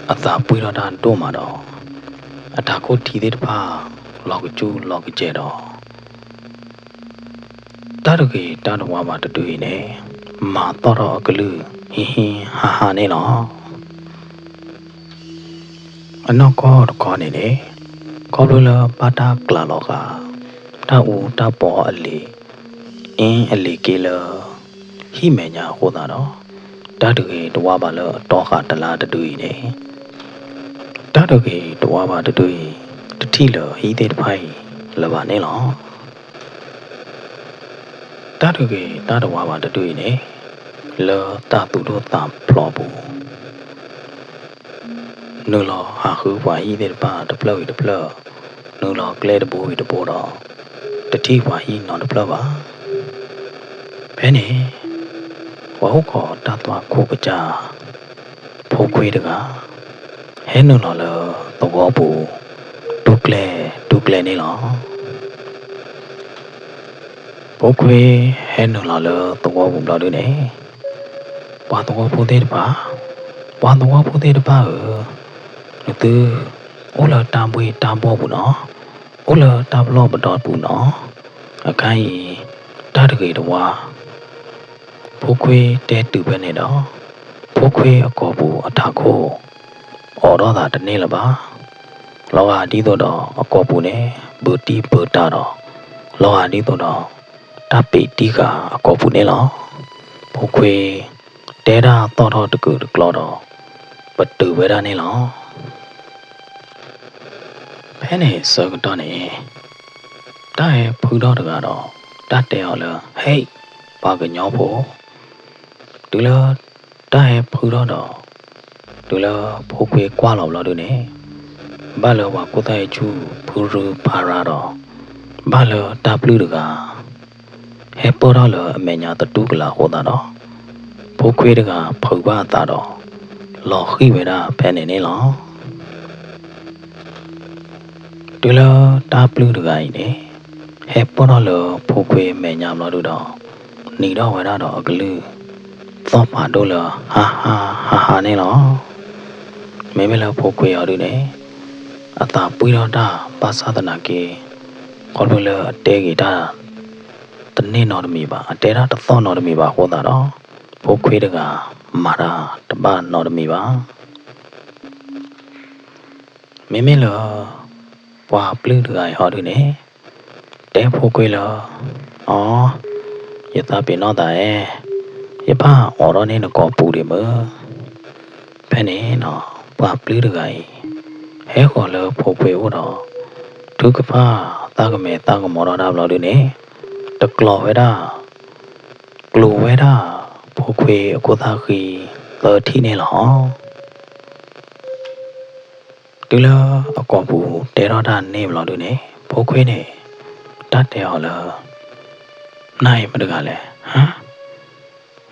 အသးပှံၢ်ထီၣ်တၢ်ဒိၣ်မးဒီး, အတၢ်ခိၣ်ထံသ့ၣ်တဖၣ် လီၤကစူၣ်လီၤကစဲးဒီး တၢ်တဂ့ၤတၢ်တဝါဘၣ်တဒုအံၤန့ၣ်, မၤသီၣ်ထီၣ်အကလုၢ် ဟံးဟံးဟးဟးန့ၣ်လီၤ. အနီၢ်ကီၢ်တခီန့ၣ်န့ၣ်, ခီဖျိလၢဘၣ်တၢ်ကျးလီၤဃာ် တၢ်အူတၢ်ပီအလံာ်, အ့အလံာ်က့လၢ ဟံၣ်မဲာ်ညါအဃိသတးဒီး, တၢ်တဂ့ၤတဝါဘၣ်လၢအတီဃာ်တလါတဒုအံၤန့ၣ်, တၢ်တဂ့ၤတဝါဘၣ်တဒုအံၤ တထံၣ်လၢၤဟံၣ်သ့ၣ်တဖၣ်အံၤလၢၤဘၣ်န့ၣ်လီၤ. တၢ်တဂ့ၤတၢ်တဝါဘၣ်တဒုအံၤန့ၣ်, လၢတၢ်သူၣ်ဒိၣ်သးဖျိးအပူၤ, နုာ်လီၤဟးဃုပှၤဟံၣ်သ့ၣ်တဖၣ်တဖျၢၣ်ဂ့ၤတဖျၢၣ်, နုာ်လီၤကျဲတဘိဂ့ၤတဘိဒီး, တထံၣ်ပှၤဟံၣ်နီတဖျၢၣ်ဘၣ်. ဖဲန့ၣ်, ပှၤအိၣ်ခိးတၢ်သွၣ်ခိၣ်ကစၢ် ဖိခွ့တဂၤ, ဟဲနုာ်လီၤလၢသဝီပူၤ တူၢ်ကျဲတူၢ်ကျဲန့ၣ်လီၤ. ဖိခွ့ဟဲနုာ်လီၤလၢသဝီပူၤဘျီဒုန့ၣ်, ပှၤသဝီဖိသ့ၣ်တဖၣ်, ပှၤသဝီဖိသ့ၣ်တဖၣ်ဧၢ, နသုအိၣ်လၢတၢ်ဘှ့ၣ်တၢ်ဘှီၣ်ပူၤနီၤ, အိၣ်လၢတၢ်ပလီၢ်ပဒီပူၤနီၤ, အခါအံၤ တၢ်တဂ့ၤတဝါ ဖိခွ့တဲတုၤဖဲန့ၣ်ဒီး, ဖိခွ့အကိာ်ပူၤအထးခိၣ် အိးထီၣ်သးတန့ၢ်လၢၤဘၣ်. လီၤဂာ်ဒ်သိးဒီးအကိာ်ပူၤန့ၣ် ဘုးတံၢ်ဘုးတၢ်ဒီး, လီၤဂာ်ဒ်သိးဒီး တၢ်ပ့းတံၢ်ဃာ်အကိာ်ပူၤန့ၣ်လီၤ. ဖိခွ့တဲတၢ်သီၣ်ထီၣ်တကုာ်တကျီဒီး ပတုာ်ဝဲဒၣ်န့ၣ်လီၤ. ဖဲန့ၣ်ဆၢကတီၢ်န့ၣ် တၢ်ဟဲဖုထီၣ်တဂၤဒီး တၢ်တဲအီၤလၢ ဟဲ, ပှၤကညီဖိ, တုၤလၢ တၢ်ဟဲဖုထီၣ်ဒီး တုၤလၢဖိခွ့ကွၢ်လီၤဘျီဒုန့ၣ်, ဘၣ်လၢပှၤကူၣ်သၣ်အ့ၣ်ဆူၣ်ဖုရူဖးရၤဒီး ဘၣ်လၢတၢ်ပျုၢ်တဂၤ ဟဲပၢၢ်ထီၣ်လၢအမဲာ်ညါသတူၢ်ကလာ်အဃိသတးဒီး, ဖိခွ့တဂၤဖုးဘၣ်အသးဒီး လီၤဃံၢ်ဝဲဒၣ်ဖဲန့ၣ်န့ၣ်လီၤ. တုၤလၢတၢ်ပျုၢ်တဂၤအံၤန့ၣ် ဟဲပၢၢ်ထီၣ်လၢဖိခွ့မဲာ်ညါဘျီဒုဒီး နံၤထီၣ်ဝဲဒၣ်ဒီးအကလုၢ် သီၣ်ဖးဒိၣ်လၢ ဟါဟါဟါဟါန့ၣ်လီၤ. မ့မ့ၢ်လၢဖိခွ့အီၤဒုန့ၣ် အသးပှံၢ်ထီၣ်တၢ်ဘၣ်ဆၣ်သနာ်က့ ခီဖျိလၢအတဲဂ့ၤတၢ် အတဲတၢ်တန့ၢ်နီတမံၤဘၣ်, အတဲတၢ်တသီၣ်နီတမံၤဘၣ်အဃိသတးဒီး, ဖိခွ့တဂၤမၤတၢ်တဘၣ်နီတမံၤဘၣ်. မ့မ့ၢ်လၢ ပှၤပျုၢ်တဂၤအံၤဟီဒုန့ၣ်, တဲဖိခွ့လၢ, အီ, ယသးပ့ၤနီၣ်သးဧၢ, ယဘၣ်အိးထီၣ်န့ၢ်နကိာ်ပူၤဒံးမုၢ်. ဖဲန့ၣ်နီၤ ပှၤပျုၢ်တဂၤအံၤ ဟဲဃီၤလၢဖိခွ့အိၣ်ဒီး, ထုကဖၣ်သးကမဲာ်သးကမီၤထီၣ်တၢ်ဘျီဒုန့ၣ်, တကျိၤဝဲဒၣ်, ကျိၤဝဲဒၣ် ဖိခွ့အခိၣ်သၣ်ဃံသၢထံၣ်န့ၣ်လီၤ. တုၤလၢအကိာ်ပူၤတဲထီၣ်တၢ်န့ၣ်ဘျီဒုန့ၣ်, ဖိခွ့န့ၣ် တၢ်တဲအီၤလၢ, နၤအံၤမတဂၤလဲၣ်, ဟါ,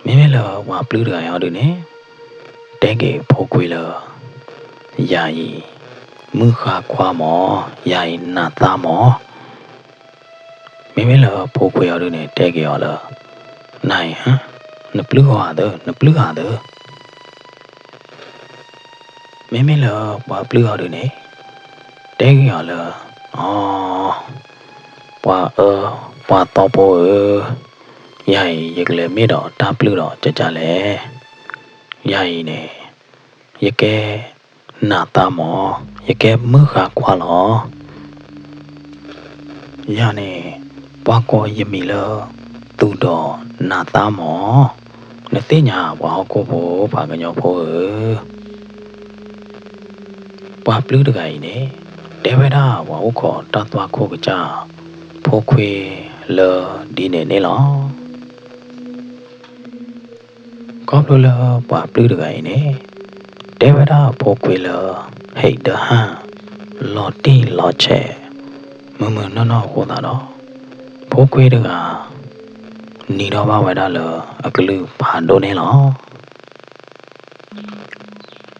မ့မ့ၢ်လၢပှၤပျုၢ်တဂၤအံၤဟီဒုန့ၣ်, တဲက့ၤဖိခွ့လၢ, ယၤအံၤ မုၢ်ဃါခွါမၢ်, ယၤအံၤနးသးမၢ်. မ့မ့ၢ်လၢဖိခွ့အီၤဒုန့ၣ် တဲက့ၤအီၤလၢ, နၤအံၤ, နပျုၢ်အီၤသၢ, နပျုၢ်အီၤသၢ. မ့မ့ၢ်လၢပှၤပျုၢ်အီၤဒုန့ၣ်, တဲက့ၤအီၤလၢ, အီ, ပှၤအၢ, ပှၤသီဖိဧၢ, ယၤအံၤယကလဲၤမ့ၢ်ဒီးတၢ်ပျုၢ်ဒီးကကလဲၣ်. ယၤအံၤန့ၣ် ယကဲနးသးမၢ်, ယကဲမုၢ်ဃါခွါလီၤ. ယၤန့ၣ် ပှၤကိးယမံၤလၢ သူၣ်ဒီးနးသးမၢ်, နသ့ၣ်ညါပှၤဟီၣ်ခိၣ်ဖိ ပှၤကညီဖိဧၢ. ပှၤပျုၢ်တဂၤအံၤန့ၣ် တဲဝဲဒၣ်ပှၤအိၣ်ခိးတၢ်သွၣ်ခိၣ်ကစၢ် ဖိခွ့လၢဒ်န့ၣ်န့ၣ်လီၤ. ခီဖျိလၢပှၤပျုၢ်တဂၤအံၤန့ၣ် တဲဝဲဒၣ်ဖိခွ့လၢ ဟဲဒီးဟၣ် လီၤတံၢ်လီၤဆဲး မုၢ်မုၢ်နီၢ်နီၢ်အဃိသတးဒီး ဖိခွ့တဂၤ နံၤထီၣ်ဘၣ်ဝဲဒၣ်လၢအကလုၢ်ဖးဒိၣ်န့ၣ်လီၤ.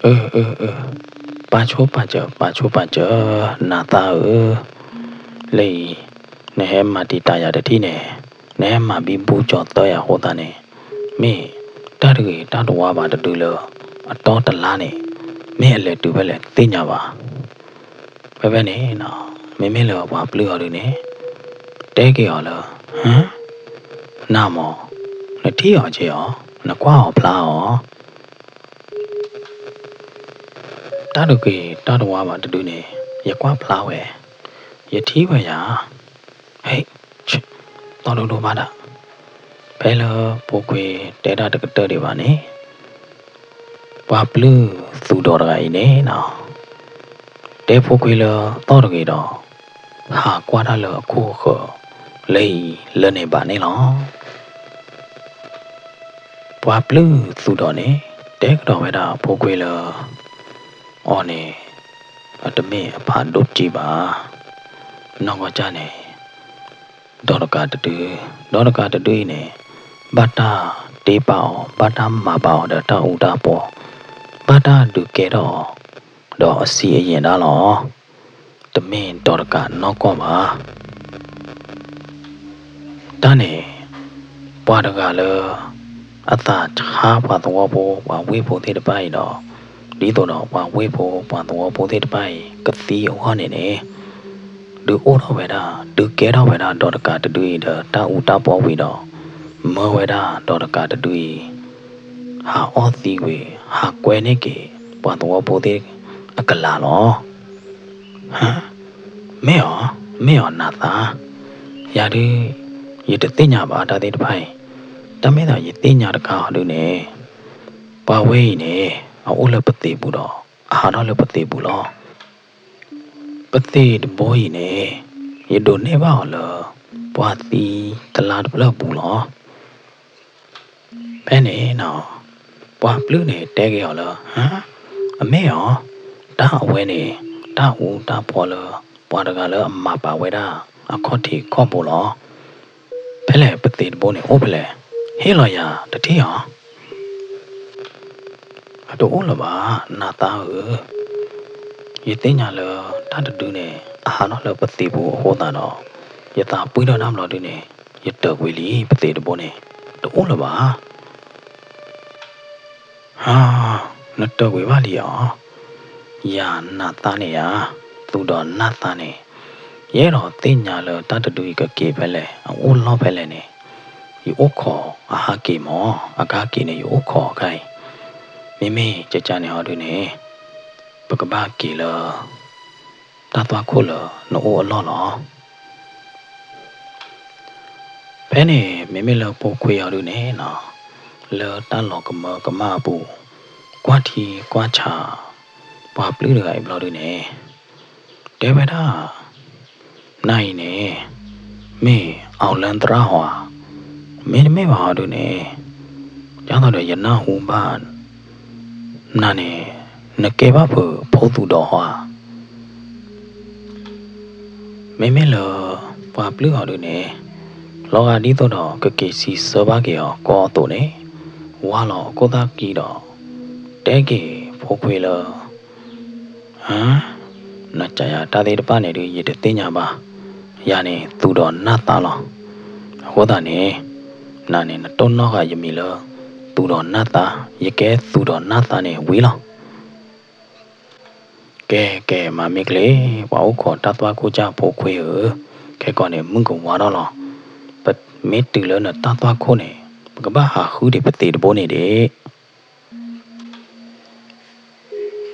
အၢ အၢ အၢ, ပာ်ဆိပာ်စၢၤ ပာ်ဆိပာ်စၢၤ နးသးဧၢ, လၢအံၤ နဟဲမၤတံာ်တာ်ယၤတထံၣ်န့ၣ်, နဟဲမၤဘံဘူကၠီၤသၢယၤအဃိသတးန့ၣ်, မ့ၢ်တၢ်တဂ့ၤတၢ်တဝါဘၣ်တဒုလၢ အတီတလါန့ၣ် မ့ၢ်အလဲၤတုၤဖဲလဲၣ်တသ့ၣ်ညါဘၣ်. ဖဲဖဲန့ၣ် မ့မ့ၢ်လၢပှၤပျုၢ်အီၤဒုန့ၣ် တဲက့ၤအီၤလၢ ဟၢ, နၤမၢ်, နထံၣ်အီၤက့ၤအီၤ, နကွၢ်အီၤဖျါအီၤ, တၢ်တဂ့ၤတၢ်တဝါဘၣ်တဒုန့ၣ် ယကွၢ်ဖျါဝဲ, ယထံၣ်ဝဲယၤ, ဟဲ, သီဒိၣ်ဒိၣ်ဘၣ်ဒၣ်. ဖဲလၢဖိခွ့တဲတၢ်တကတၢၢ်ဒံးဘၣ်န့ၣ် ပှၤပျုၢ်သူၣ်ဒီးတဂၤအံၤန့ၣ် တဲဖိခွ့လၢသီၣ်တဂ့ၤဒီး ဟးကွၢ်တၢ်လၢအခိၣ်အဃၢၤ လၢအံၤလၢန့ၣ်ဘၣ်န့ၣ်လီၤ. ပှၤပျုၢ်သူၣ်ဒီးန့ၣ် တဲကဒီးဝဲဒၣ်ဖိခွ့လၢ အီၤန့ၣ် အတမ့ၢ်အဖးဒိၣ်ကံဘၣ်. နီၢ်ကီၢ်ကၢ်န့ၣ် ဒီးတကးတဒု, ဒီးတကးတဒုအံၤန့ၣ် ဘၣ်တၢ်တ့ပာ်အီၤ, ဘၣ်တၢ်မၤဘၣ်အီၤဒီးတၢ်အူတၢ်ပီ, ဘၣ်တၢ်ဒုးကဲထီၣ်အီၤ ဒီးအဆံးအယံာ်ဒၣ်လီၤ. တမ့ၢ်ဒီးတကးနီၢ်ကီၢ်ဘၣ်. တၢ်န့ၣ် ပှၤတဂၤလၢ အသးဆါပှၤသဝီဖိ ပှၤဝ့ၢ်ဖိသ့ၣ်တဖၣ်အံၤဒီး ဒ်သိးဒီးပှၤဝ့ၢ်ဖိပှၤသဝီဖိသ့ၣ်တဖၣ်အံၤ ကသံအဂီၢ်န့ၣ်န့ၣ် ဒုးအိၣ်ထီၣ်ဝဲဒၣ် ဒုးကဲထီၣ်ဝဲဒၣ်ဒီးတကးတဒုအံၤဒီးတၢ်အူတၢ်ပီဝံၤဒီး မၢဝဲဒၣ်ဒီးတကးတဒုအံၤ ဟးအီၣ်သံဝံၤ ဟးကွဲန့ၢ်က့ၤ ပှၤသဝီဖိသ့ၣ်အကလၤလီၤ. ဟါ, မ့ၢ်အီၤ, မ့ၢ်အီၤနးသး, ယၤဒုး ယတသ့ၣ်ညါဘၣ်တၢ်သ့ၣ်တဖၣ်အံၤ, တၢ်မ့ၢ်သးယသ့ၣ်ညါတခါအီၤဒုးန့ၣ် ပှၤဝဲအံၤန့ၣ် အအိၣ်လၢပသံးပူၤဒီး အဟးထီၣ်လၢပသံးပူၤလီၤ. ပသံးတဘိအံၤန့ၣ် ယဒိးန့ၢ်ဘၣ်အီၤလၢ ပှၤသံသလါတဖျၢၣ်ပူၤလီၤ. ဖဲန့ၣ်နီၤ ပှၤပျုၢ်န့ၣ်တဲက့ၤအီၤလၢ ဟါ, အမ့ၢ်အီၤ, တၢ်အဝဲန့ၣ် တၢ်အူတၢ်ပီလၢ ပှၤတဂၤလၢအမၤပာ်ဝဲဒၣ် အခီၣ်ထံးခီၣ်ဘိလီၤ. ဖဲလဲၣ်ပသံးတဘိန့ၣ်အိၣ်ဖဲလဲၣ်, ဟ့ၣ်လီၤယၤတထံၣ်အီၤ. အတအိၣ်လၢၤဘၣ် နးသးဧၢ, ယသ့ၣ်ညါလၢတၢ်တဒုန့ၣ် အဟးထီၣ်လၢပသံးပူၤအဃိသတးဒီး ယသးပှံၢ်ထီၣ်တၢ်ဘျီဒုန့ၣ် ယတၢၢ်ကွံာ်လံ ပသံးတဘိန့ၣ် တအိၣ်လၢၤဘၣ်. ဟါ, နတၢၢ်ကွံာ်ဘၣ်လံဧါ. ယၤနးသးန့ၣ်ဧါ, သူၣ်ဒီးနးသးန့ၣ် ယအဲၣ်ဒိးသ့ၣ်ညါလၢတၢ်တဒုအံၤကက့ၤဖဲလဲၣ် အအိၣ်လီၢ်ဖဲလဲၣ်န့ၣ် ယအိၣ်ခိးအဟးက့ၤမၢ်, အကဟးက့ၤန့ၣ် ယအိၣ်ခိးအခါအံၤ, မ့မ့ၢ်ကကန့ၣ်ဟီဒုန့ၣ်, ပကဘၣ်က့ၤလၢ တၢ်သွၣ်ခိၣ်လၢနအိၣ်အလီၢ်လီၤ. ဖဲန့ၣ် မ့မ့ၢ်လၢဖိခွါအီၤဒုန့ၣ်နီၤ, လၢတၢ်လီၤကမၢကမၣ်အပူၤ, ကွၢ်ထံကွၢ်ဆး ပှၤပျုၢ်တဂၤအံၤဘျီဒုန့ၣ်, တဲဝဲဒၣ်, နၤအံၤန့ၣ် မ့ၢ်အီလၢသရၣ်ဟီဧါ, မ့တမ့ၢ်ဘၣ်ဟီဒုန့ၣ်, ဒ်သိးဒီးယနၢ်ဟူဘၣ် နၤန့ၣ် နကဲဘၣ်ဖုးဖိသူၣ်ဒီးဟီဧါ. မ့မ့ၢ်လၢ ပှၤပျုၢ်အီၤဒုန့ၣ်, လီၤဂာ်ဒ်သိးဒီးကက့ၤစံးဆၢဘၣ်က့ၤအီၤကိးအသိးန့ၣ်, ဝါလီၤအခိၣ်သၣ်ဃံဒီး တဲက့ၤဖိခွါလၢ နကယၤတၢ်သ့ၣ်တဖၣ်န့ၣ်ဒုး ယတသ့ၣ်ညါဘၣ်. ယၤန့ၣ်သူၣ်ဒီးနၢ်သါလီၤ. အဃိသတးန့ၣ်, နၤန့ၣ်နတိၢ်နီၣ်ဃာ်ယမံၤလၢ သူၣ်ဒီးနၢ်သါ, ယကဲသူၣ်ဒီးနၢ်သါန့ၣ်ဝံၤလီၤ. ကဲကဲ မၤမ့ၢ်ချ့, ပှၤအိၣ်ခိးတၢ်သွၣ်ခိၣ်ကစၢ်ဖိခွါဧၢ, ခဲကီန့ၣ် မုၢ်ကဝါထီၣ်လီၤ. ပမ့ၢ်တုၤလၢနတၢ်သွၣ်ခိၣ်န့ၣ် ပကဘၣ်ဟးဃုဒံးပသံးတဘိန့ၣ်ဒံး.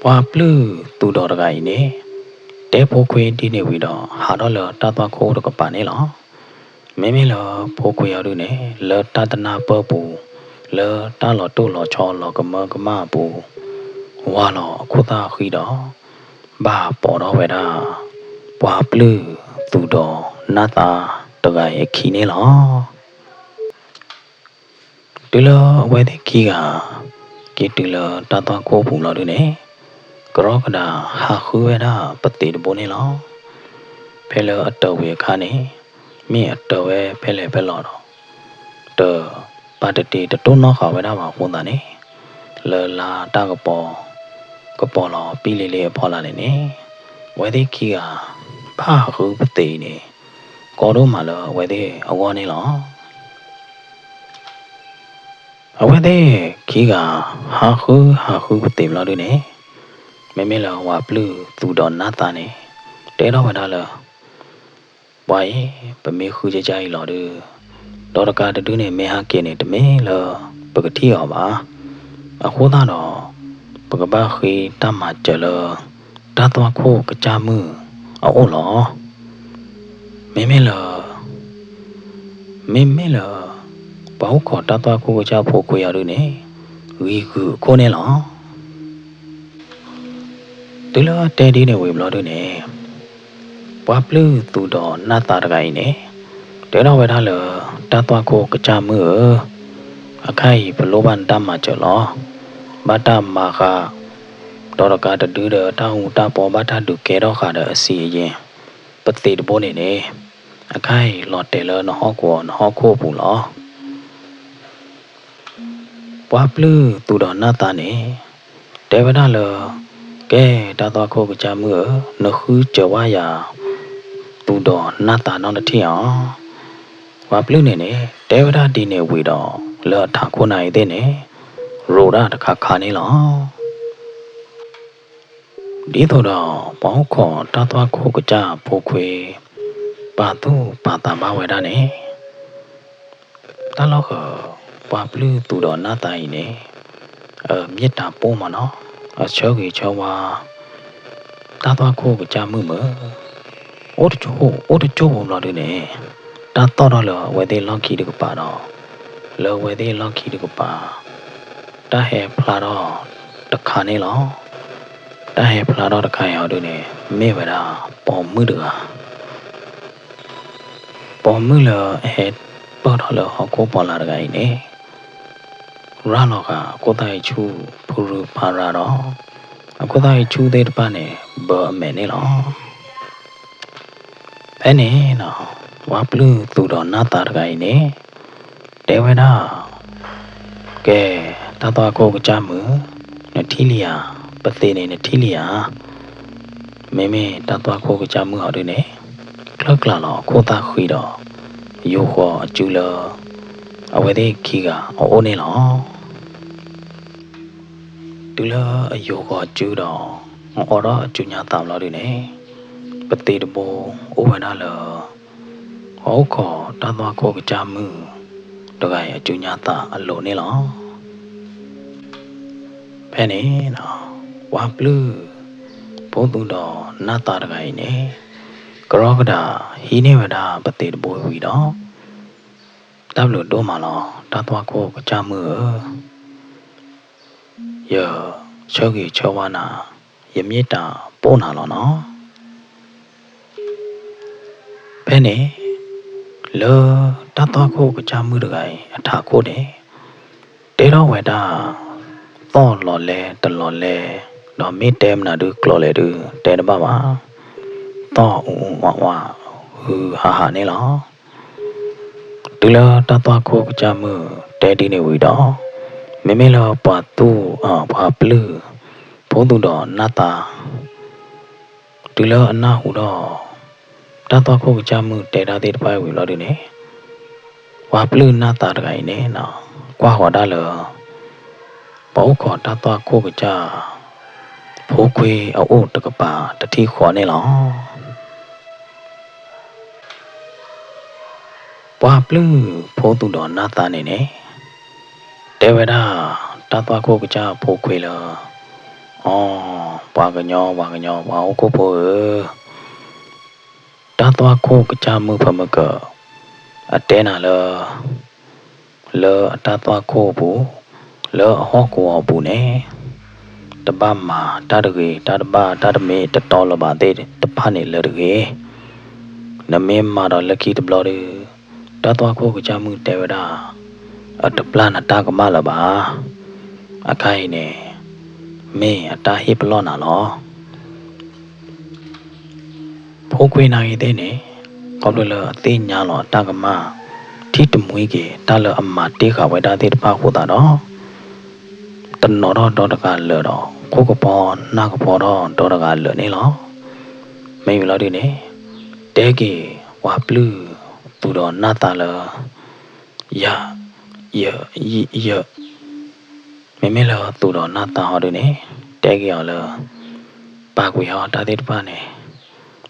ပှၤပျုၢ်သူၣ်ဒီးတဂၤအံၤန့ၣ် တဲဖိခွါဒ်န့ၣ်ဝံၤဒီး ဟးထီၣ်လၢတၢ်သွၣ်ခိၣ်တကပၤန့ၣ်လီၤ. မ့မ့ၢ်လၢဖိခွါအီၤဒုန့ၣ် လၢတၢ်တနၢ်ပၢၢ်ပူၤ, လၢတၢ်လီၤတိၢ်လီၤဆီလီၤကမၢကမၣ်အပူၤ, ဝါလီၤအခိၣ်သၣ်ဃံဒီး ဘၣ်ပိာ်ထီၣ်ဝဲဒၣ် ပှၤပျုၢ်သူၣ်ဒီးနၢ်သါတဂၤအံၤအခံန့ၣ်လီၤ. တုၤလၢအဝဲသ့ၣ်ခံဂၤ က့ၤတုၤလၢတၢ်သွၣ်ခိၣ်ပူၤလီၤဒုန့ၣ်, ကရီကဒးဟးဃုဝဲဒၣ်ပသံးတဘိန့ၣ်လီၤ. ဖဲလၢအတၢၤဝံၤအခါန့ၣ် မ့ၢ်အတၢၤဝဲဖဲလဲၣ်ဖဲလဲၣ်ဒီး တပာ်တတ့ၤတတိၢ်နီၣ်ဃာ်ဝဲဒၣ်ဘၣ်အဃိသတးန့ၣ်, လၢလါတၢ်ကပီၤ ကပီၤလီၤပံလ့လ့အဖီလာ်န့ၣ်န့ၣ်, အဝဲသ့ၣ်ခံဂၤ ဘၣ်ဟးဃုပသံးအံၤန့ၣ် ကီဒိၣ်မးလၢအဝဲသ့ၣ်အဂီၢ်န့ၣ်လီၤ. အဝဲသ့ၣ်ခံဂၤ ဟးဃုဟးဃုပသံးဘျီဒုန့ၣ်, မ့မ့ၢ်လၢပှၤပျုၢ်သူၣ်ဒီးနၢ်သါန့ၣ် တဲထီၣ်ဝဲဒၣ်လၢ ပှၤအံၤ ပမ့ၢ်ဃုကကါအံၤလီၤဒုး, ဒီးတကးတဒုန့ၣ် မ့ၢ်ဟဲက့ၤန့ၣ် တမ့ၢ်လၢပကထံၣ်အီၤဘၣ်. အဃိသတးဒီး ပကဘၣ်ဃ့တၢ်မၤစၢၤလၢ တၢ်သွၣ်ခိၣ်ကစၢ်မုၣ်အအိၣ်လီၤ. မ့မ့ၢ်လၢ မ့မ့ၢ်လၢ ပှၤအိၣ်ခိးတၢ်သွၣ်ခိၣ်ကစၢ်ဖိခွါအီၤဒုန့ၣ် ဂံၤဂုာ်အခိၣ်န့ၣ်လီၤ. တုၤလၢအတဲဒ်န့ၣ်ဝံၤဘျီဒုန့ၣ်, ပှၤပျုၢ်သူၣ်ဒီးနၢ်သါတဂၤအံၤန့ၣ် တဲထီၣ်ဝဲဒၣ်လၢ တၢ်သွၣ်ခိၣ်ကစၢ်မုၣ်ဧၢ, အခါအံၤပလိၣ်ဘၣ်နတၢ်မၤစၢၤလီၤ. ဘၣ်တၢ်မၤဃာ် ဒီးတကးတဒုဒီး တၢ်အူတၢ်ပီဘၣ်တၢ်ဒုးကဲထီၣ်ဃာ်ဒီးအစံာ်အယဲၢ် ပသံးတဘိန့ၣ်န့ၣ်, အခါအံၤလီၤတဲာ်လၢနဟီၣ်ကဝီၤနဟီၣ်ခိၣ်အပူၤလီၤ. ပှၤပျုၢ်သူၣ်ဒီးနၢ်သါန့ၣ် တဲဝဲဒၣ်လၢ ကဲ တၢ်သွၣ်ခိၣ်ကစၢ်မုၣ်ဧၢ, နဃုစၢၤဝဲယၤ သူၣ်ဒီးနၢ်သါနီတထံၣ်ဧါ. ပှၤပျုၢ်န့ၣ်န့ၣ် တဲဝဲဒၣ်ဒ်န့ၣ်ဝံၤဒီး လၢအထးခိၣ်နၢ်အံၤသ့ၣ်န့ၣ် ရိးဒၣ်တခါခါန့ၣ်လီၤ. ဒ်သိးဒီး ပှၤအိၣ်ခိးတၢ်သွၣ်ခိၣ်ကစၢ်ဖိခွါ ပာ်သူၣ်ပာ်သးဘၣ်ဝဲဒၣ်န့ၣ်, တၢ်လီၢ်ဃၢၤ ပှၤပျုၢ်သူၣ်ဒီးနၢ်သါအံၤန့ၣ် မ့ၢ်တၢ်ပိၢ်မးနီၤ, အဆၢဂ့ၤဆၢဝါ တၢ်သွၣ်ခိၣ်ကစၢ်မုၣ်မုၢ် အိၣ်တကၠိၢ် အိၣ်တကၠိၢ်ဖိဘျီဒုန့ၣ်, တၢ်သီၣ်ထီၣ်လၢအဝဲသ့ၣ်လီၢ်ခံတကပၤဒီး လၢအဝဲသ့ၣ်လီၢ်ခံတကပၤ တၢ်ဟဲဖျါထီၣ်တခါန့ၣ်လီၤ. တၢ်ဟဲဖျါထီၣ်တခါအံၤအီၤဒုန့ၣ် မ့ၢ်ဝဲဒၣ်ပိာ်မုၣ်တဂၤ ပိာ်မုၣ်လၢအဟဲပၢၢ်ထီၣ်လၢဟီၣ်ခိၣ်ပီၤလၢ်တဂၤအံၤန့ၣ် ရၤလီၤဃာ်အခိၣ်သၣ်အံၤဆူၣ်ဖုရူဖးရၤဒီး အခိၣ်သၣ်အံၤဆူၣ်သ့ၣ်တဖၣ်န့ၣ် ဘၢအမဲာ်န့ၣ်လီၤ. ဖဲန့ၣ် ပှၤပျုၢ်သူၣ်ဒီးနၢ်သါတဂၤအံၤန့ၣ် တဲဝဲဒၣ် ကဲ တၢ်သွၣ်ခိၣ်ကစၢ်မုၣ်, နထံၣ်လံဧါ, ပသံးန့ၣ်နထံၣ်လံဧါ. မ့မ့ၢ်တၢ်သွၣ်ခိၣ်ကစၢ်မုၣ်အီၤဒုန့ၣ် ချၢၣ်ကျးလီၤအခိၣ်သၣ်ဃံဒီး ယိၤဃီၤအစုလၢ အဝဲသ့ၣ်ခံဂၤအအိၣ်န့ၣ်လီၤ. တုၤလၢအယိၤဃီၤအစုဒီး အအိးထီၣ်အစုညါသးဘျီဒုန့ၣ် ပသံးတဘိအိၣ်ဝဲဒၣ်လၢ ပှၤအိၣ်ခိးတၢ်သွၣ်ခိၣ်ကစၢ်မုၣ် တဂၤအံၤအစုညါသးအလိၤန့ၣ်လီၤ. ဖဲန့ၣ် ပှၤပျုၢ် ဖိသူၣ်ဒီးနၢ်သါတဂၤအံၤန့ၣ် ကရီကဒးဟံးန့ၢ်ဝဲဒၣ်ပသံးတဘိဝံၤဒီး, တၢ်ဘျုးဒိၣ်မးလီၤ တၢ်သွၣ်ခိၣ်ကစၢ်မုၣ်ဧၢ, ယဆၢဂ့ၤဆၢဝါနၤ, ယမ့ၢ်တၢ်ပိာ်နၤလီၤနီၤ. ဖဲန့ၣ် လၢတၢ်သွၣ်ခိၣ်ကစၢ်မုၣ်တဂၤအံၤအထးခိၣ်န့ၣ် တဲထီၣ်ဝဲဒၣ် သီၣ်လီၤလဲတလီၤလဲ, ဒီးမ့ၢ်တဲမနုၤဒုးကျိၤလဲၤဒုးတဲတဘၣ်ဘၣ်, သီၣ်အူအူအီအီ ဟုဟးဟးန့ၣ်လီၤ. တုၤလၢတၢ်သွၣ်ခိၣ်ကစၢ်မုၣ်တဲဒ်န့ၣ်ဝံၤဒီး, မ့မ့ၢ်လၢပှၤသူၣ် ပှၤပျုၢ် ဖိသူၣ်ဒီးနၢ်သါ တုၤလၢအနၢ်ဟူဒီး တၢ်သွၣ်ခိၣ်ကစၢ်မုၣ်တဲတၢ်သ့ၣ်တဖၣ်အံၤဝံၤဘျီဒုန့ၣ်, ပှၤပျုၢ်နၢ်သါတဂၤအံၤန့ၣ် ကွၢ်ဃီၤဒၣ်လၢ ပှၤအိၣ်ခိးတၢ်သွၣ်ခိၣ်ကစၢ် ဖိခွ့အအိၣ်တကပၤတထံၣ်ဃီန့ၣ်လီၤ. ပှၤပျုၢ်ဖိသူၣ်ဒီးနၢ်သါန့ၣ်န့ၣ် တဲဝဲဒၣ် တၢ်သွၣ်ခိၣ်ကစၢ်ဖိခွ့လၢ အီ, ပှၤကညီ ပှၤကညီ ပှၤဟီၣ်ခိၣ်ဖိဧၢ, တၢ်သွၣ်ခိၣ်ကစၢ်မုၣ်ဖၢမုၢ်ကၢး အတဲနၤလၢ လၢအတၢ်သွၣ်ခိၣ်အပူၤ, လၢအဟီၣ်ကဝီၤအပူၤန့ၣ် တဘၣ်မၤတၢ်တဂ့ၤ တၢ်တဘၣ်တၢ်တမ့ၢ်တတီလၢၤဘၣ်သ့ၣ်တဖၣ်န့ၣ် လၢတဂ့ၤ. နမ့ၢ်မၤဒီးလၢခံတဘျီဒီး တၢ်သွၣ်ခိၣ်ကစၢ်မုၣ်တဲဝဲဒၣ် အတပျၢ်နတၢ်ကမၣ်လၢၤဘၣ်. အခါအံၤန့ၣ် မ့ၢ်အတၢ်ဟ့ၣ်ပလီၢ်နၤလီၤ. ဖိခွ့နၢ်ဂ့ၤသ့ၣ်န့ၣ် ခီဖျိလၢအသ့ၣ်ညါလီၤအတၢ်ကမၣ် ထံၣ်တမှံက့ၤ တၢ်လၢအမၤတ့ၢ်ဃာ်ဝဲဒၣ်သ့ၣ်တဖၣ်အဃိသတးဒီး တနီၤထီၣ်ဒီတဂၤလၢာ်ဒီး ခိၣ်ကပီၤနၢ်ကပီၤထီၣ်ဒီတဂၤလၢာ်န့ၣ်လီၤ. မ့ၢ်ဝံၤလီၤဒုန့ၣ် တဲက့ၤပှၤပျုၢ်သူၣ်ဒီးနၢ်သါလၢ ယၤ, ယ, ယ, ယ, မ့မ့ၢ်လၢသူၣ်ဒီးနၢ်သါဟီဒုန့ၣ် တဲက့ၤအီၤလၢ ပာ်ကွံာ်ဟီတၢ်သ့ၣ်တဖၣ်န့ၣ်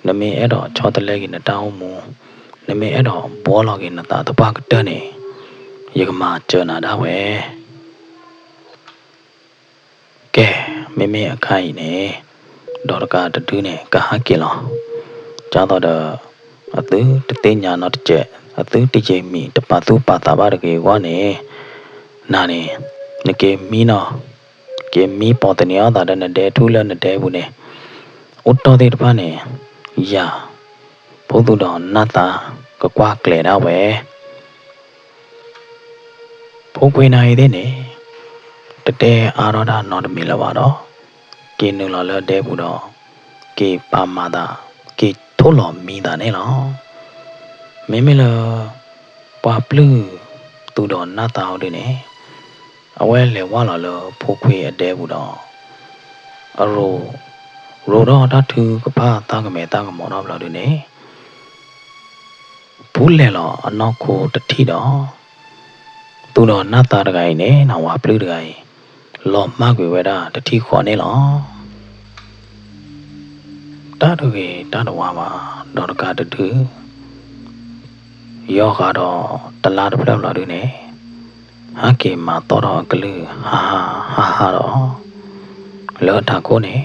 နမ့ၢ်အဲၣ်ဒိးဆီတလဲက့ၤနတၢ်အိၣ်မူ, နမ့ၢ်အဲၣ်ဒိးဘှီလီၤက့ၤနသးသပှၢ်ကတၢၢ်န့ၣ် ယကမၤစၢၤနၤဒၣ်ဝဲ. ကဲ, မ့မ့ၢ်အခါအံၤန့ၣ် ဒီးတကးတဒုန့ၣ် ကဟးက့ၤလီၤ. ဒ်သိးဒီး အသုတသ့ၣ်ညါနီတစဲး, အသုတယံာ်မံၤတပာ်သူၣ်ပာ်သးဘၣ်တဂ့ၤအဂီၢ်န့ၣ်, နၤန့ၣ် နက့ၤမံနီၤ, က့ၤမံပိာ်သန့ၤအီၣ်သးဒီးနဒဲထူၣ်လၢနဒဲပူၤန့ၣ်, အိၣ်တီၢ်သ့ၣ်တဖၣ်န့ၣ် ယၤ ဖိသူၣ်ဒီးနၢ်သါ ကကွၢ်ကျဲၤဒၣ်ဝဲ. ဖိခွ့နၢ်ဂ့ၤသ့ၣ်န့ၣ် တတဲအါထီၣ်တၢ်နီတမံၤလၢၤဘၣ်ဒီး က့ၤနုာ်လီၤလၢဒဲပူၤဒီး က့ၤပာ်မၤသး က့ၤထိၣ်လီၤမံသးန့ၣ်လီၤ. မ့မ့ၢ်လၢ ပှၤပျုၢ်သူၣ်ဒီးနၢ်သါအီၤဒုန့ၣ် အဝဲလဲၤဝၢ်လီၤလၢဖိခွ့အဒဲပူၤဒီး အရိၤ ရိၤထီၣ်တၢ်ထုကဖၣ်သၣ်ကမဲာ်သၣ်ကမီၤထီၣ်ဘျီဒုန့ၣ် ပူၤလဲၤလီၤအနီၢ်ခိတထံၣ်ဒီး သူၣ်ဒီးနၢ်သါတဂၤအံၤန့ၣ် ပှၤပျုၢ်တဂၤအံၤ လီၤမၢ်ကွံာ်ဝဲဒၣ်တထံၣ်ဃီန့ၣ်လီၤ. တၢ်တဂ့ၤတၢ်တဝါဘၣ် ဒီးတကးတဒု ယီၤဃာ်ဒီးတလါတဖျၢၣ်ဘျီဒုန့ၣ် ဟဲက့ၤမၤသီၣ်ထီၣ်အကလုၢ် ဟါဟါဟါဟါဒီး လၢထးခိၣ်န့ၣ်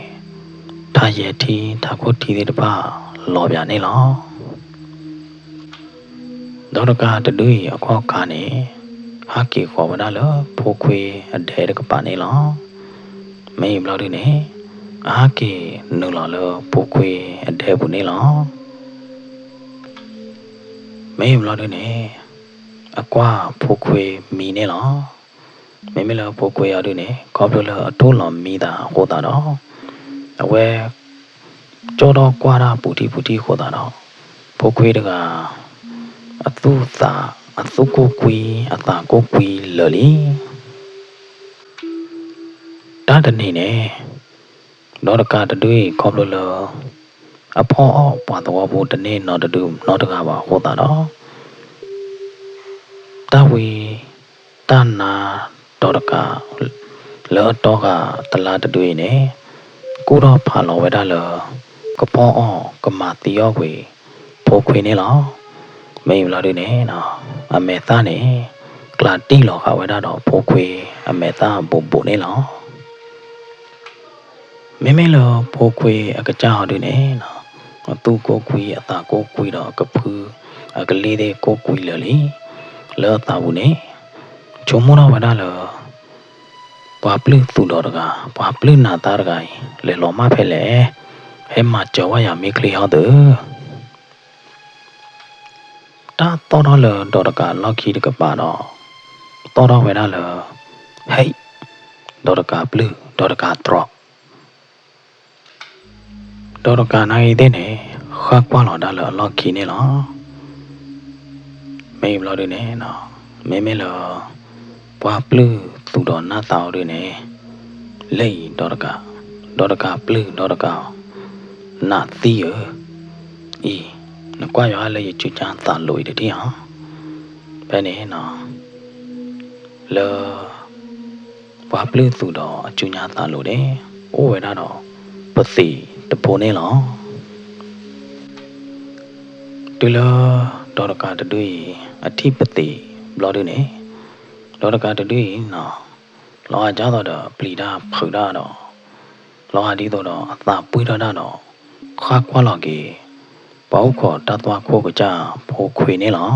ထးယဲၢ်ထံ ထးခိၣ်ထံသ့ၣ်တဖၣ်လီၤပၠးန့ၣ်လီၤ. ဒီးတကးတဒုအံၤအခီၣ်ခါန့ၣ် ဟဲက့ၤဃီၤဝဲဒၣ်လၢဖိခွ့အဒဲတကပၤန့ၣ်လီၤ. မ့ၢ်အံၤဘျီဒုန့ၣ် အဟဲက့ၤနုာ်လီၤလၢဖိခွ့အဒဲပူၤန့ၣ်လီၤ. မ့ၢ်အံၤဘျီဒုန့ၣ် အကွၢ်ဖိခွ့မံန့ၣ်လီၤ. မ့မ့ၢ်လၢဖိခွ့အီၤဒုန့ၣ် ခီဖျိလၢအထိၣ်လီၤမံသးအဃိသတးဒီး အဝဲ ကၠီၣ်ထီၣ်ကွၢ်တၢ်ပူၤထံပူၤထံအဃိသတးဒီး ဖိခွ့တဂၤ အသူၣ်သး အသူၣ်ကိၢ်ကွံ အသးကိၢ်ကွံလၢာ်လံ. တၢ်တနံၤန့ၣ် ဒီးတကးတဒုအံၤခီဖျိလၢ အဖီအီၣ်ပှၤသဝီဖိတန့ၢ်နီတဒုနီတဂၤဘၣ်အဃိသတးဒီး တၢ်ဝံ တၢ်နါဒီးတကး လၢအတီဂၤတလါတဒုအံၤန့ၣ် ကူၣ်ထီၣ်ဖးလီၤဝဲဒၣ်လၢ ကဖီအီၣ်ကမၤသံအီၣ်ကွံာ် ဖိခွ့န့ၣ်လီၤ. မ့ၢ်အံၤဘျီဒုန့ၣ် အမဲာ်သၣ်န့ၣ် ကျးတံၢ်လီၤဃာ်ဝဲဒၣ်ဒီးဖိခွါအမဲာ်သၣ်ဘူးဘူးန့ၣ်လီၤ. မ့မ့ၢ်လၢဖိခွါအကစၢ်အီၤဒုန့ၣ်, အသူၣ်ကိၢ်ကွံ အသးကိၢ်ကွံဒီးအကဖုအကလ့ၢ်သ့ၣ်ကိၢ်ကွံလၢာ်လံ. လၢအသးပူၤန့ၣ် ဆိကမိၣ်ထီၣ်ဝဲဒၣ်လၢ ပှၤပျုၢ်သူၣ်ဒီးတဂၤ, ပှၤပျုၢ်နးသးတဂၤအံၤ လဲၤလီၤမၢ်ဖဲလဲၣ်, ဟဲမၤစၢၤဝဲယၤမ့ၢ်ချ့ဟီသၢ တၢ်သီၣ်ထီၣ်လၢဒီးတကးအလီၢ်ခံတကပၤဒီး, သီၣ်ထီၣ်ဝဲဒၣ်လၢ ဟဲ, ဒီးတကးပျုၢ်, ဒီးတကးတြီ, ဒီးတကးနာ်ဂ့ၤသ့ၣ်န့ၣ် ဃၣ်ကွၢ်လီၤဒၣ်လၢအလီၢ်ခံန့ၣ်လီၤ. မ့ၢ်ဘျီဒုန့ၣ်, မ့မ့ၢ်လၢ ပှၤပျုၢ်သူၣ်ဒီးနးသးအီၤဒုန့ၣ်, လၢအံၤဒီးတကး, ဒီးတကးပျုၢ်ဒီးတကး နးသံဧၢ, အံၤ, နကွၢ်ယွၤလၢယစုညါသးလိာ်အံၤတထံၣ်ဧါ. ဖဲန့ၣ်, လၢ ပှၤပျုၢ်သူၣ်ဒီးအစုညါသးလိာ်န့ၣ် အိၣ်ဝဲဒၣ်ဒီး ပသံးတဘိန့ၣ်လီၤ. တုၤလၢ ဒီးတကးတဒုအံၤ အထံၣ်ပသံးဘျီဒုန့ၣ်, ဒီးတကးတဒုအံၤ, လီၤဂာ်ဒ်သိးဒီးပျံၤတၢ်ဖုးတၢ်ဒီး, လီၤဂာ်ဒ်သိးဒီးအသးပှံၢ်ထီၣ်တၢ်ဒီး, ဃၣ်ကွၢ်လီၤက့ၤ ပှၤအိၣ်ခိးတၢ်သွၣ်ခိၣ်ကစၢ်ဖိခွါန့ၣ်လီၤ.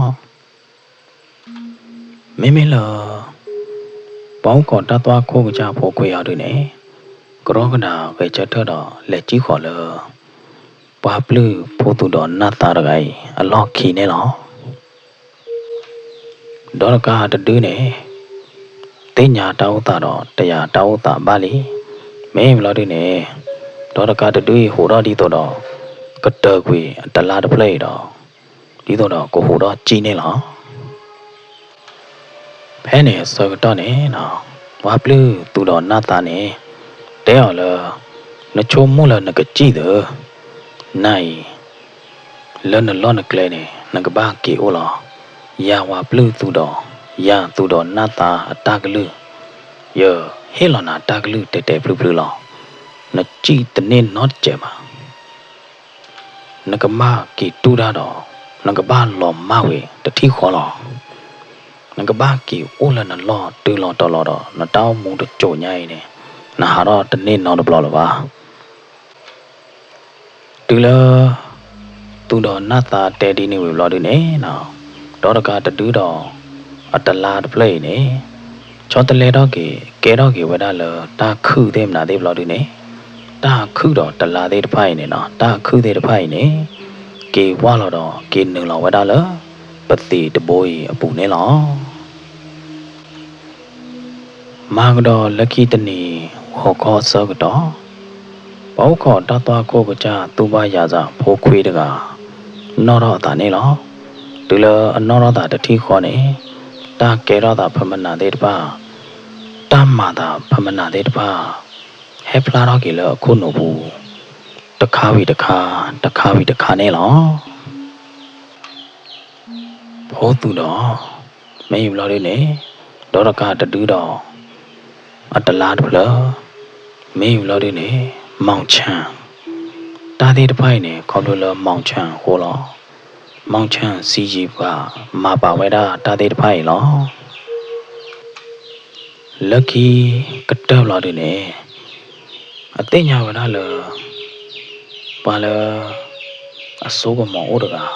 မ့မ့ၢ်လၢ ပှၤအိၣ်ခိးတၢ်သွၣ်ခိၣ်ကစၢ်ဖိခွါအီၤဒုန့ၣ်, ကရီကဒးဂဲၤဆၢထၢၣ်ဒီးလဲၤစံၣ်ဃီၤလၢ ပှၤပျုၢ်ဖိသူၣ်ဒီးနးသးတဂၤအံၤအလီၢ်ခံန့ၣ်လီၤ. ဒီးတကးတဒုန့ၣ် သ့ၣ်ညါတၢ်အိၣ်သးဒီးတယာ်တၢ်အိၣ်သးဘၣ်လံ. မ့ၢ်ဘျီဒုန့ၣ်, ဒီးတကးတဒုအံၤဟူးထီၣ်ဒ်သိးဒီး ကတၢၢ်ကွံာ်အတလါတဖျၢၣ်အံၤဒီး, ဒ်သိးဒီးကဟူးထီၣ်စံၣ်န့ၣ်လီၤ. ဖဲန့ၣ်အဆၢကတီၢ်န့ၣ်, ပှၤပျုၢ်သူၣ်ဒီးနးသးန့ၣ် တဲအီၤလၢ နဆိကမိၣ်လၢနကစံၣ်သၢ, နၤအံၤ လၢနလီၢ်နကျဲန့ၣ် နကဘၣ်က့ၤအိၣ်လီၤ. ယၤပှၤပျုၢ်သူၣ်ဒီး, ယၤသူၣ်ဒီးနးသးအတၢ်ကလုၢ်, ယဟ့ၣ်လီၤနၤတၢ်ကလုၢ်တဲာ်တဲာ်ဖျုးဖျုးလီၤ. နစံၣ်တန့ၢ်နီတစဲးဘၣ်. နကဘၣ်က့ၤတူၢ်တၢ်ဒီး, နကဘၣ်လီၤမၢ်ဝဲတထံၣ်ဃီလီၤ. နကဘၣ်က့ၤအိၣ်လၢနလီၢ်တုၤလီၤတီၤလီၤဒီး နတၢ်အိၣ်မူတစိၤညါအံၤန့ၣ် နဟးထီၣ်တန့ၢ်နီတဘျီလၢၤဘၣ်. တုၤလၢ သူၣ်ဒီးနးသးတဲဒ်န့ၣ်ဝံၤဘျီဒုန့ၣ်, ဒီးတကးတဒုဒီး အတလါတဖျၢၣ်အံၤန့ၣ် ဆီတလဲထီၣ်က့ၤ ကဲထီၣ်က့ၤဝဲဒၣ်လၢတၢ်ခုၣ်သ့ၣ်မနုၤသ့ၣ်ဘျီဒုန့ၣ်, တၢ်ခုၣ်ဒီးတလါသ့ၣ်တဖၣ်အံၤန့ၣ်, တၢ်ခုၣ်သ့ၣ်တဖၣ်အံၤန့ၣ် က့ၤဝါလီၤဒီးက့ၤနုာ်လီၤဝဲဒၣ်လၢ ပသံးတဘိအံၤအပူၤန့ၣ်လီၤ. မၤကဒီးလၢခံတနံၤ ဂီၤခီအဆၢကတီၢ်, ပှၤအိၣ်ခိးတၢ်သွၣ်ခိၣ်ကစၢ်သူၣ်ဘၣ်ယၤစၢ်ဖိခွါတဂၤ နီၣ်ထီၣ်အသးန့ၣ်လီၤ. တုၤလၢအနီၣ်ထီၣ်သးတထံၣ်ဃီန့ၣ်, တၢ်ကဲထီၣ်သးဖဲမနုၤသ့ၣ်တဖၣ်, တၢ်မၤသးဖဲမနုၤသ့ၣ်တဖၣ် ဟဲဖျါထီၣ်က့ၤလၢအခိၣ်နူာ်ပူၤ တခါဝံၤတခါ, တခါဝံၤတခါန့ၣ်လီၤ. ဖိသူၣ်ဒီး, မ့ၢ်ဘျီဒုန့ၣ်, ဒီးတကးတဒုဒီး အတလါတဖျၢၣ်, မ့ၢ်ဘျီဒုန့ၣ် မီၣ်ဆၣ်, တၢ်သ့ၣ်တဖၣ်အံၤန့ၣ် ခီဖျိလၢမီၣ်ဆၣ်အဃိလီၤ. မီၣ်ဆၣ်စံယံၤပှၤမၤပာ်ဝဲဒၣ်တၢ်သ့ၣ်တဖၣ်အံၤလီၤ. လၢခံကတၢၢ်ဘျီဒုန့ၣ်, အသ့ၣ်ညါဝဲဒၣ်လၢ ပှၤလၢ အစိကမီၤအိၣ်တဂၤ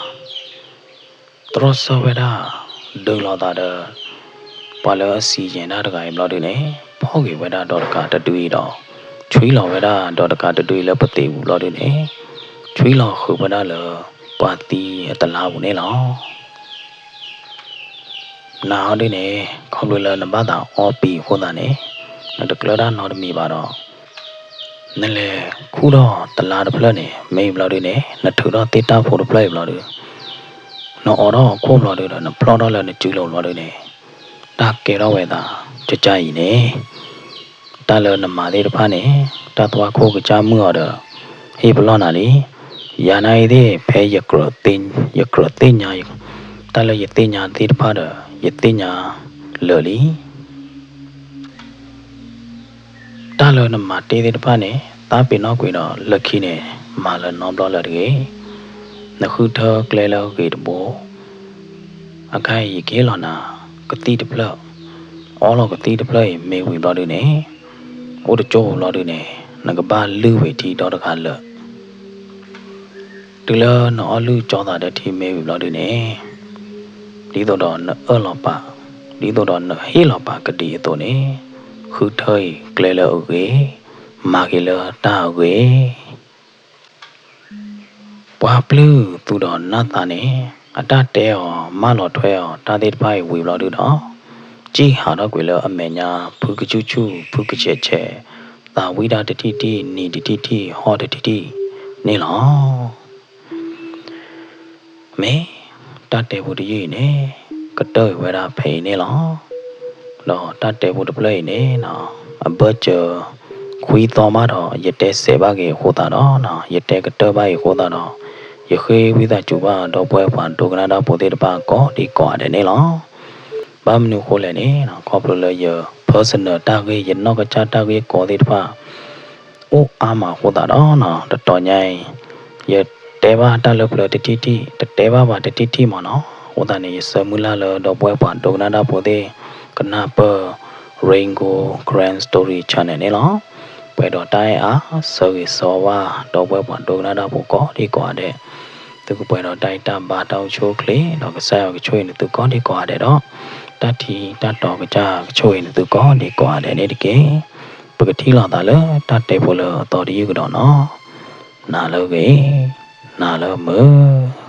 တြီဆၢဝဲဒၣ် ဒုးလိာ်သးဒီး ပှၤလၢအစံယဲၢ်တၢ်တဂၤအံၤဘျီဒုန့ၣ် ဖီၣ်က့ၤဝဲဒၣ်ဒီးတကးတဒုအံၤဒီး ဆွံလီၤဝဲဒၣ်ဒီးတကးတဒုအံၤလၢပသံးပူၤဘျီဒုန့ၣ် ဆွံလီၤဃုာ်ဝဲဒၣ်လၢ ပှၤသံအတလါပူၤန့ၣ်လီၤ. နၤအီၤဒုန့ၣ် ခီဖျိလၢနဘၣ်သးအီပံၤအဃိသတးန့ၣ် နတကျၢၤတၢ်နီတမံၤဘၣ်ဒီး နလဲၤခူၣ်ထီၣ်တလါတဖျၢၣ်န့ၣ် မ့ၢ်ဘျီဒုန့ၣ် နထုးထီၣ်သ့ၣ်တၢ်ဖိတဖျၢၣ်အံၤဘျီဒု နအိးထီၣ်အခိၣ်ဘျီဒုဒီး နဖျီၣ်ထီၣ်လၢနစုလိၤဘျီဒုန့ၣ် တၢ်ကဲထီၣ်ဝဲသး ကကါအံၤန့ၣ် တၢ်လၢနမၤသ့ၣ်တဖၣ်န့ၣ် တၢ်သွၣ်ခိၣ်ကစၢ်မုၢ်အီၤဒီး ဟ့ၣ်ပလီၢ်နၤလံ. ယၤနာ်အံၤသ့ၣ် ဖဲယကြၢးသ့ၣ်ညါ တၢ်လၢယသ့ၣ်ညါသ့ၣ်တဖၣ်ဒီး ယသ့ၣ်ညါလၢာ်လံ. တၢ်လၢနမၤတ့ၢ်သ့ၣ်တဖၣ်န့ၣ် သးပ့ၤနီၣ်ကွံာ်ဒီးလၢခံန့ၣ် မၤလၢၤနီတဘျီလၢၤတဂ့ၤ. နဃုထၢကျဲလၢအဂ့ၤတဘိ. အခါအံၤယကဟ့ၣ်လီၤနၤ ကသံၣ်တဖျၢၣ်, အီလီၤကသံၣ်တဖျၢၣ်အံၤမ့ၢ်ဝံၤဘျီဒုန့ၣ်, အိၣ်တကၠိၢ်ဘျီဒုန့ၣ် နကဘၣ်လုၢ်ဝံၤထံဒီတဂၤလၢာ် တုၤလၢနအီလုၢ်ကၠီသးဒီးထံမ့ၢ်ဝံၤဘျီဒုန့ၣ်, ဒ်သိးဒီးနအၢၣ်လီၤပာ်, ဒ်သိးဒီးနဟ့ၣ်လီၤပာ်ကဒံအသိးန့ၣ်, ဃုထၢအံၤကျဲလၢအဂ့ၤ, မၤက့ၤလၢတၢ်အဂ့ၤ ပှၤပျုၢ်သူၣ်ဒီးနၢ်သးန့ၣ်, အတၢ်တဲအီၤ မၢလီၤထွဲအီၤ တၢ်သ့ၣ်တဖၣ်အံၤဝံၤဘျီဒုဒီး, ကံၣ်ဟးထီၣ်ကွံာ်လၢအမဲာ်ညါ ဖုကဆူၣ်ဆူၣ် ဖုကဆဲးဆဲး, သးဝံၣ်တၢ်တထံၣ်ထံၣ် နံၤတထံၣ်ထံၣ် ဟီၣ်တထံၣ်ထံၣ်န့ၣ်လီၤ. မ့ၢ်တၢ်တဲဖိတယုၢ်အံၤန့ၣ်, ကတၢၢ်အံၤဝဲဒၣ်ဖဲအံၤန့ၣ်လီၤ. ဒီးတၢ်တဲဖိတဖျၢၣ်အံၤန့ၣ်, အဘၢၣ်စၢၤ ခွံသီမးဒီး ယတဲစဲးဘၣ်က့ၤအဃိသတးဒီး, ယတဲကတၢၢ်ဘၣ်အံၤအဃိသတးဒီး, ယဃ့ဝံသးစူၤဘၣ် ဒီပုၢ်ဝဲၢ်ပှၤဒိကနၣ်တၢ်ဖိသ့ၣ်တဖၣ်ကိးဒံကိးဂၤဒဲးန့ၣ်လီၤ. ဘၣ်မနုၤအဃိလဲၣ်န့ၣ်, ခီဖျိလၢယ personal တၢ်ဂ့ၢ် ယနီၢ်ကစၢ်တၢ်ဂ့ၢ်ကီသ့ၣ်တဖၣ် အိၣ်အါမးအဃိသတးဒီး, တတီၤညါအံၤ ယတဲဘၣ်တၢ်လၢပျၢၤတထံၣ်ထံၣ် တတဲဘၣ်ဘၣ်တထံၣ်ထံၣ်မးနီၤ. အဃိသတးန့ၣ် ယဆၢမုၢ်လၢ်လၢဒီပုၢ်ဝဲၢ်ပှၤဒိကနၣ်တၢ်ဖိသ့ၣ် ကနၢ်ပၢၢ် Rain Gold Karen Story Channel န့ၣ်လီၤ. ပှဲၤဒီးတၢ်အဲၣ်အါ ဆၢဂ့ၤဆၢဝါ ဒီပုၢ်ဝဲၢ်ပှၤဒိကနၣ်တၢ်ဖိကိးဒံကိးဂၤဒဲး, သုကပှဲၤဒီးတၢ်အံၣ်တၢ်ဘါတၢ်အိၣ်ဆူၣ်အိၣ်ချ့ ဒီးကစၢ်ယွၤကဆိၣ်ဂ့ၤနသုကိးဒံကိးဂၤဒဲးဒီး, တၢ်ထံတၢ်တီကစၢ်ကဆိၣ်ဂ့ၤနသုကိးဒံကိးဂၤဒဲးန့ၣ်တက့ၢ်. ပကထံၣ်လိာ်သးလၢတၢ်တဲဖိလၢအသီတယုၢ်ကဒီးနီၤ. နၤလၢအဂ့ၤ, နၤလၢမုာ်.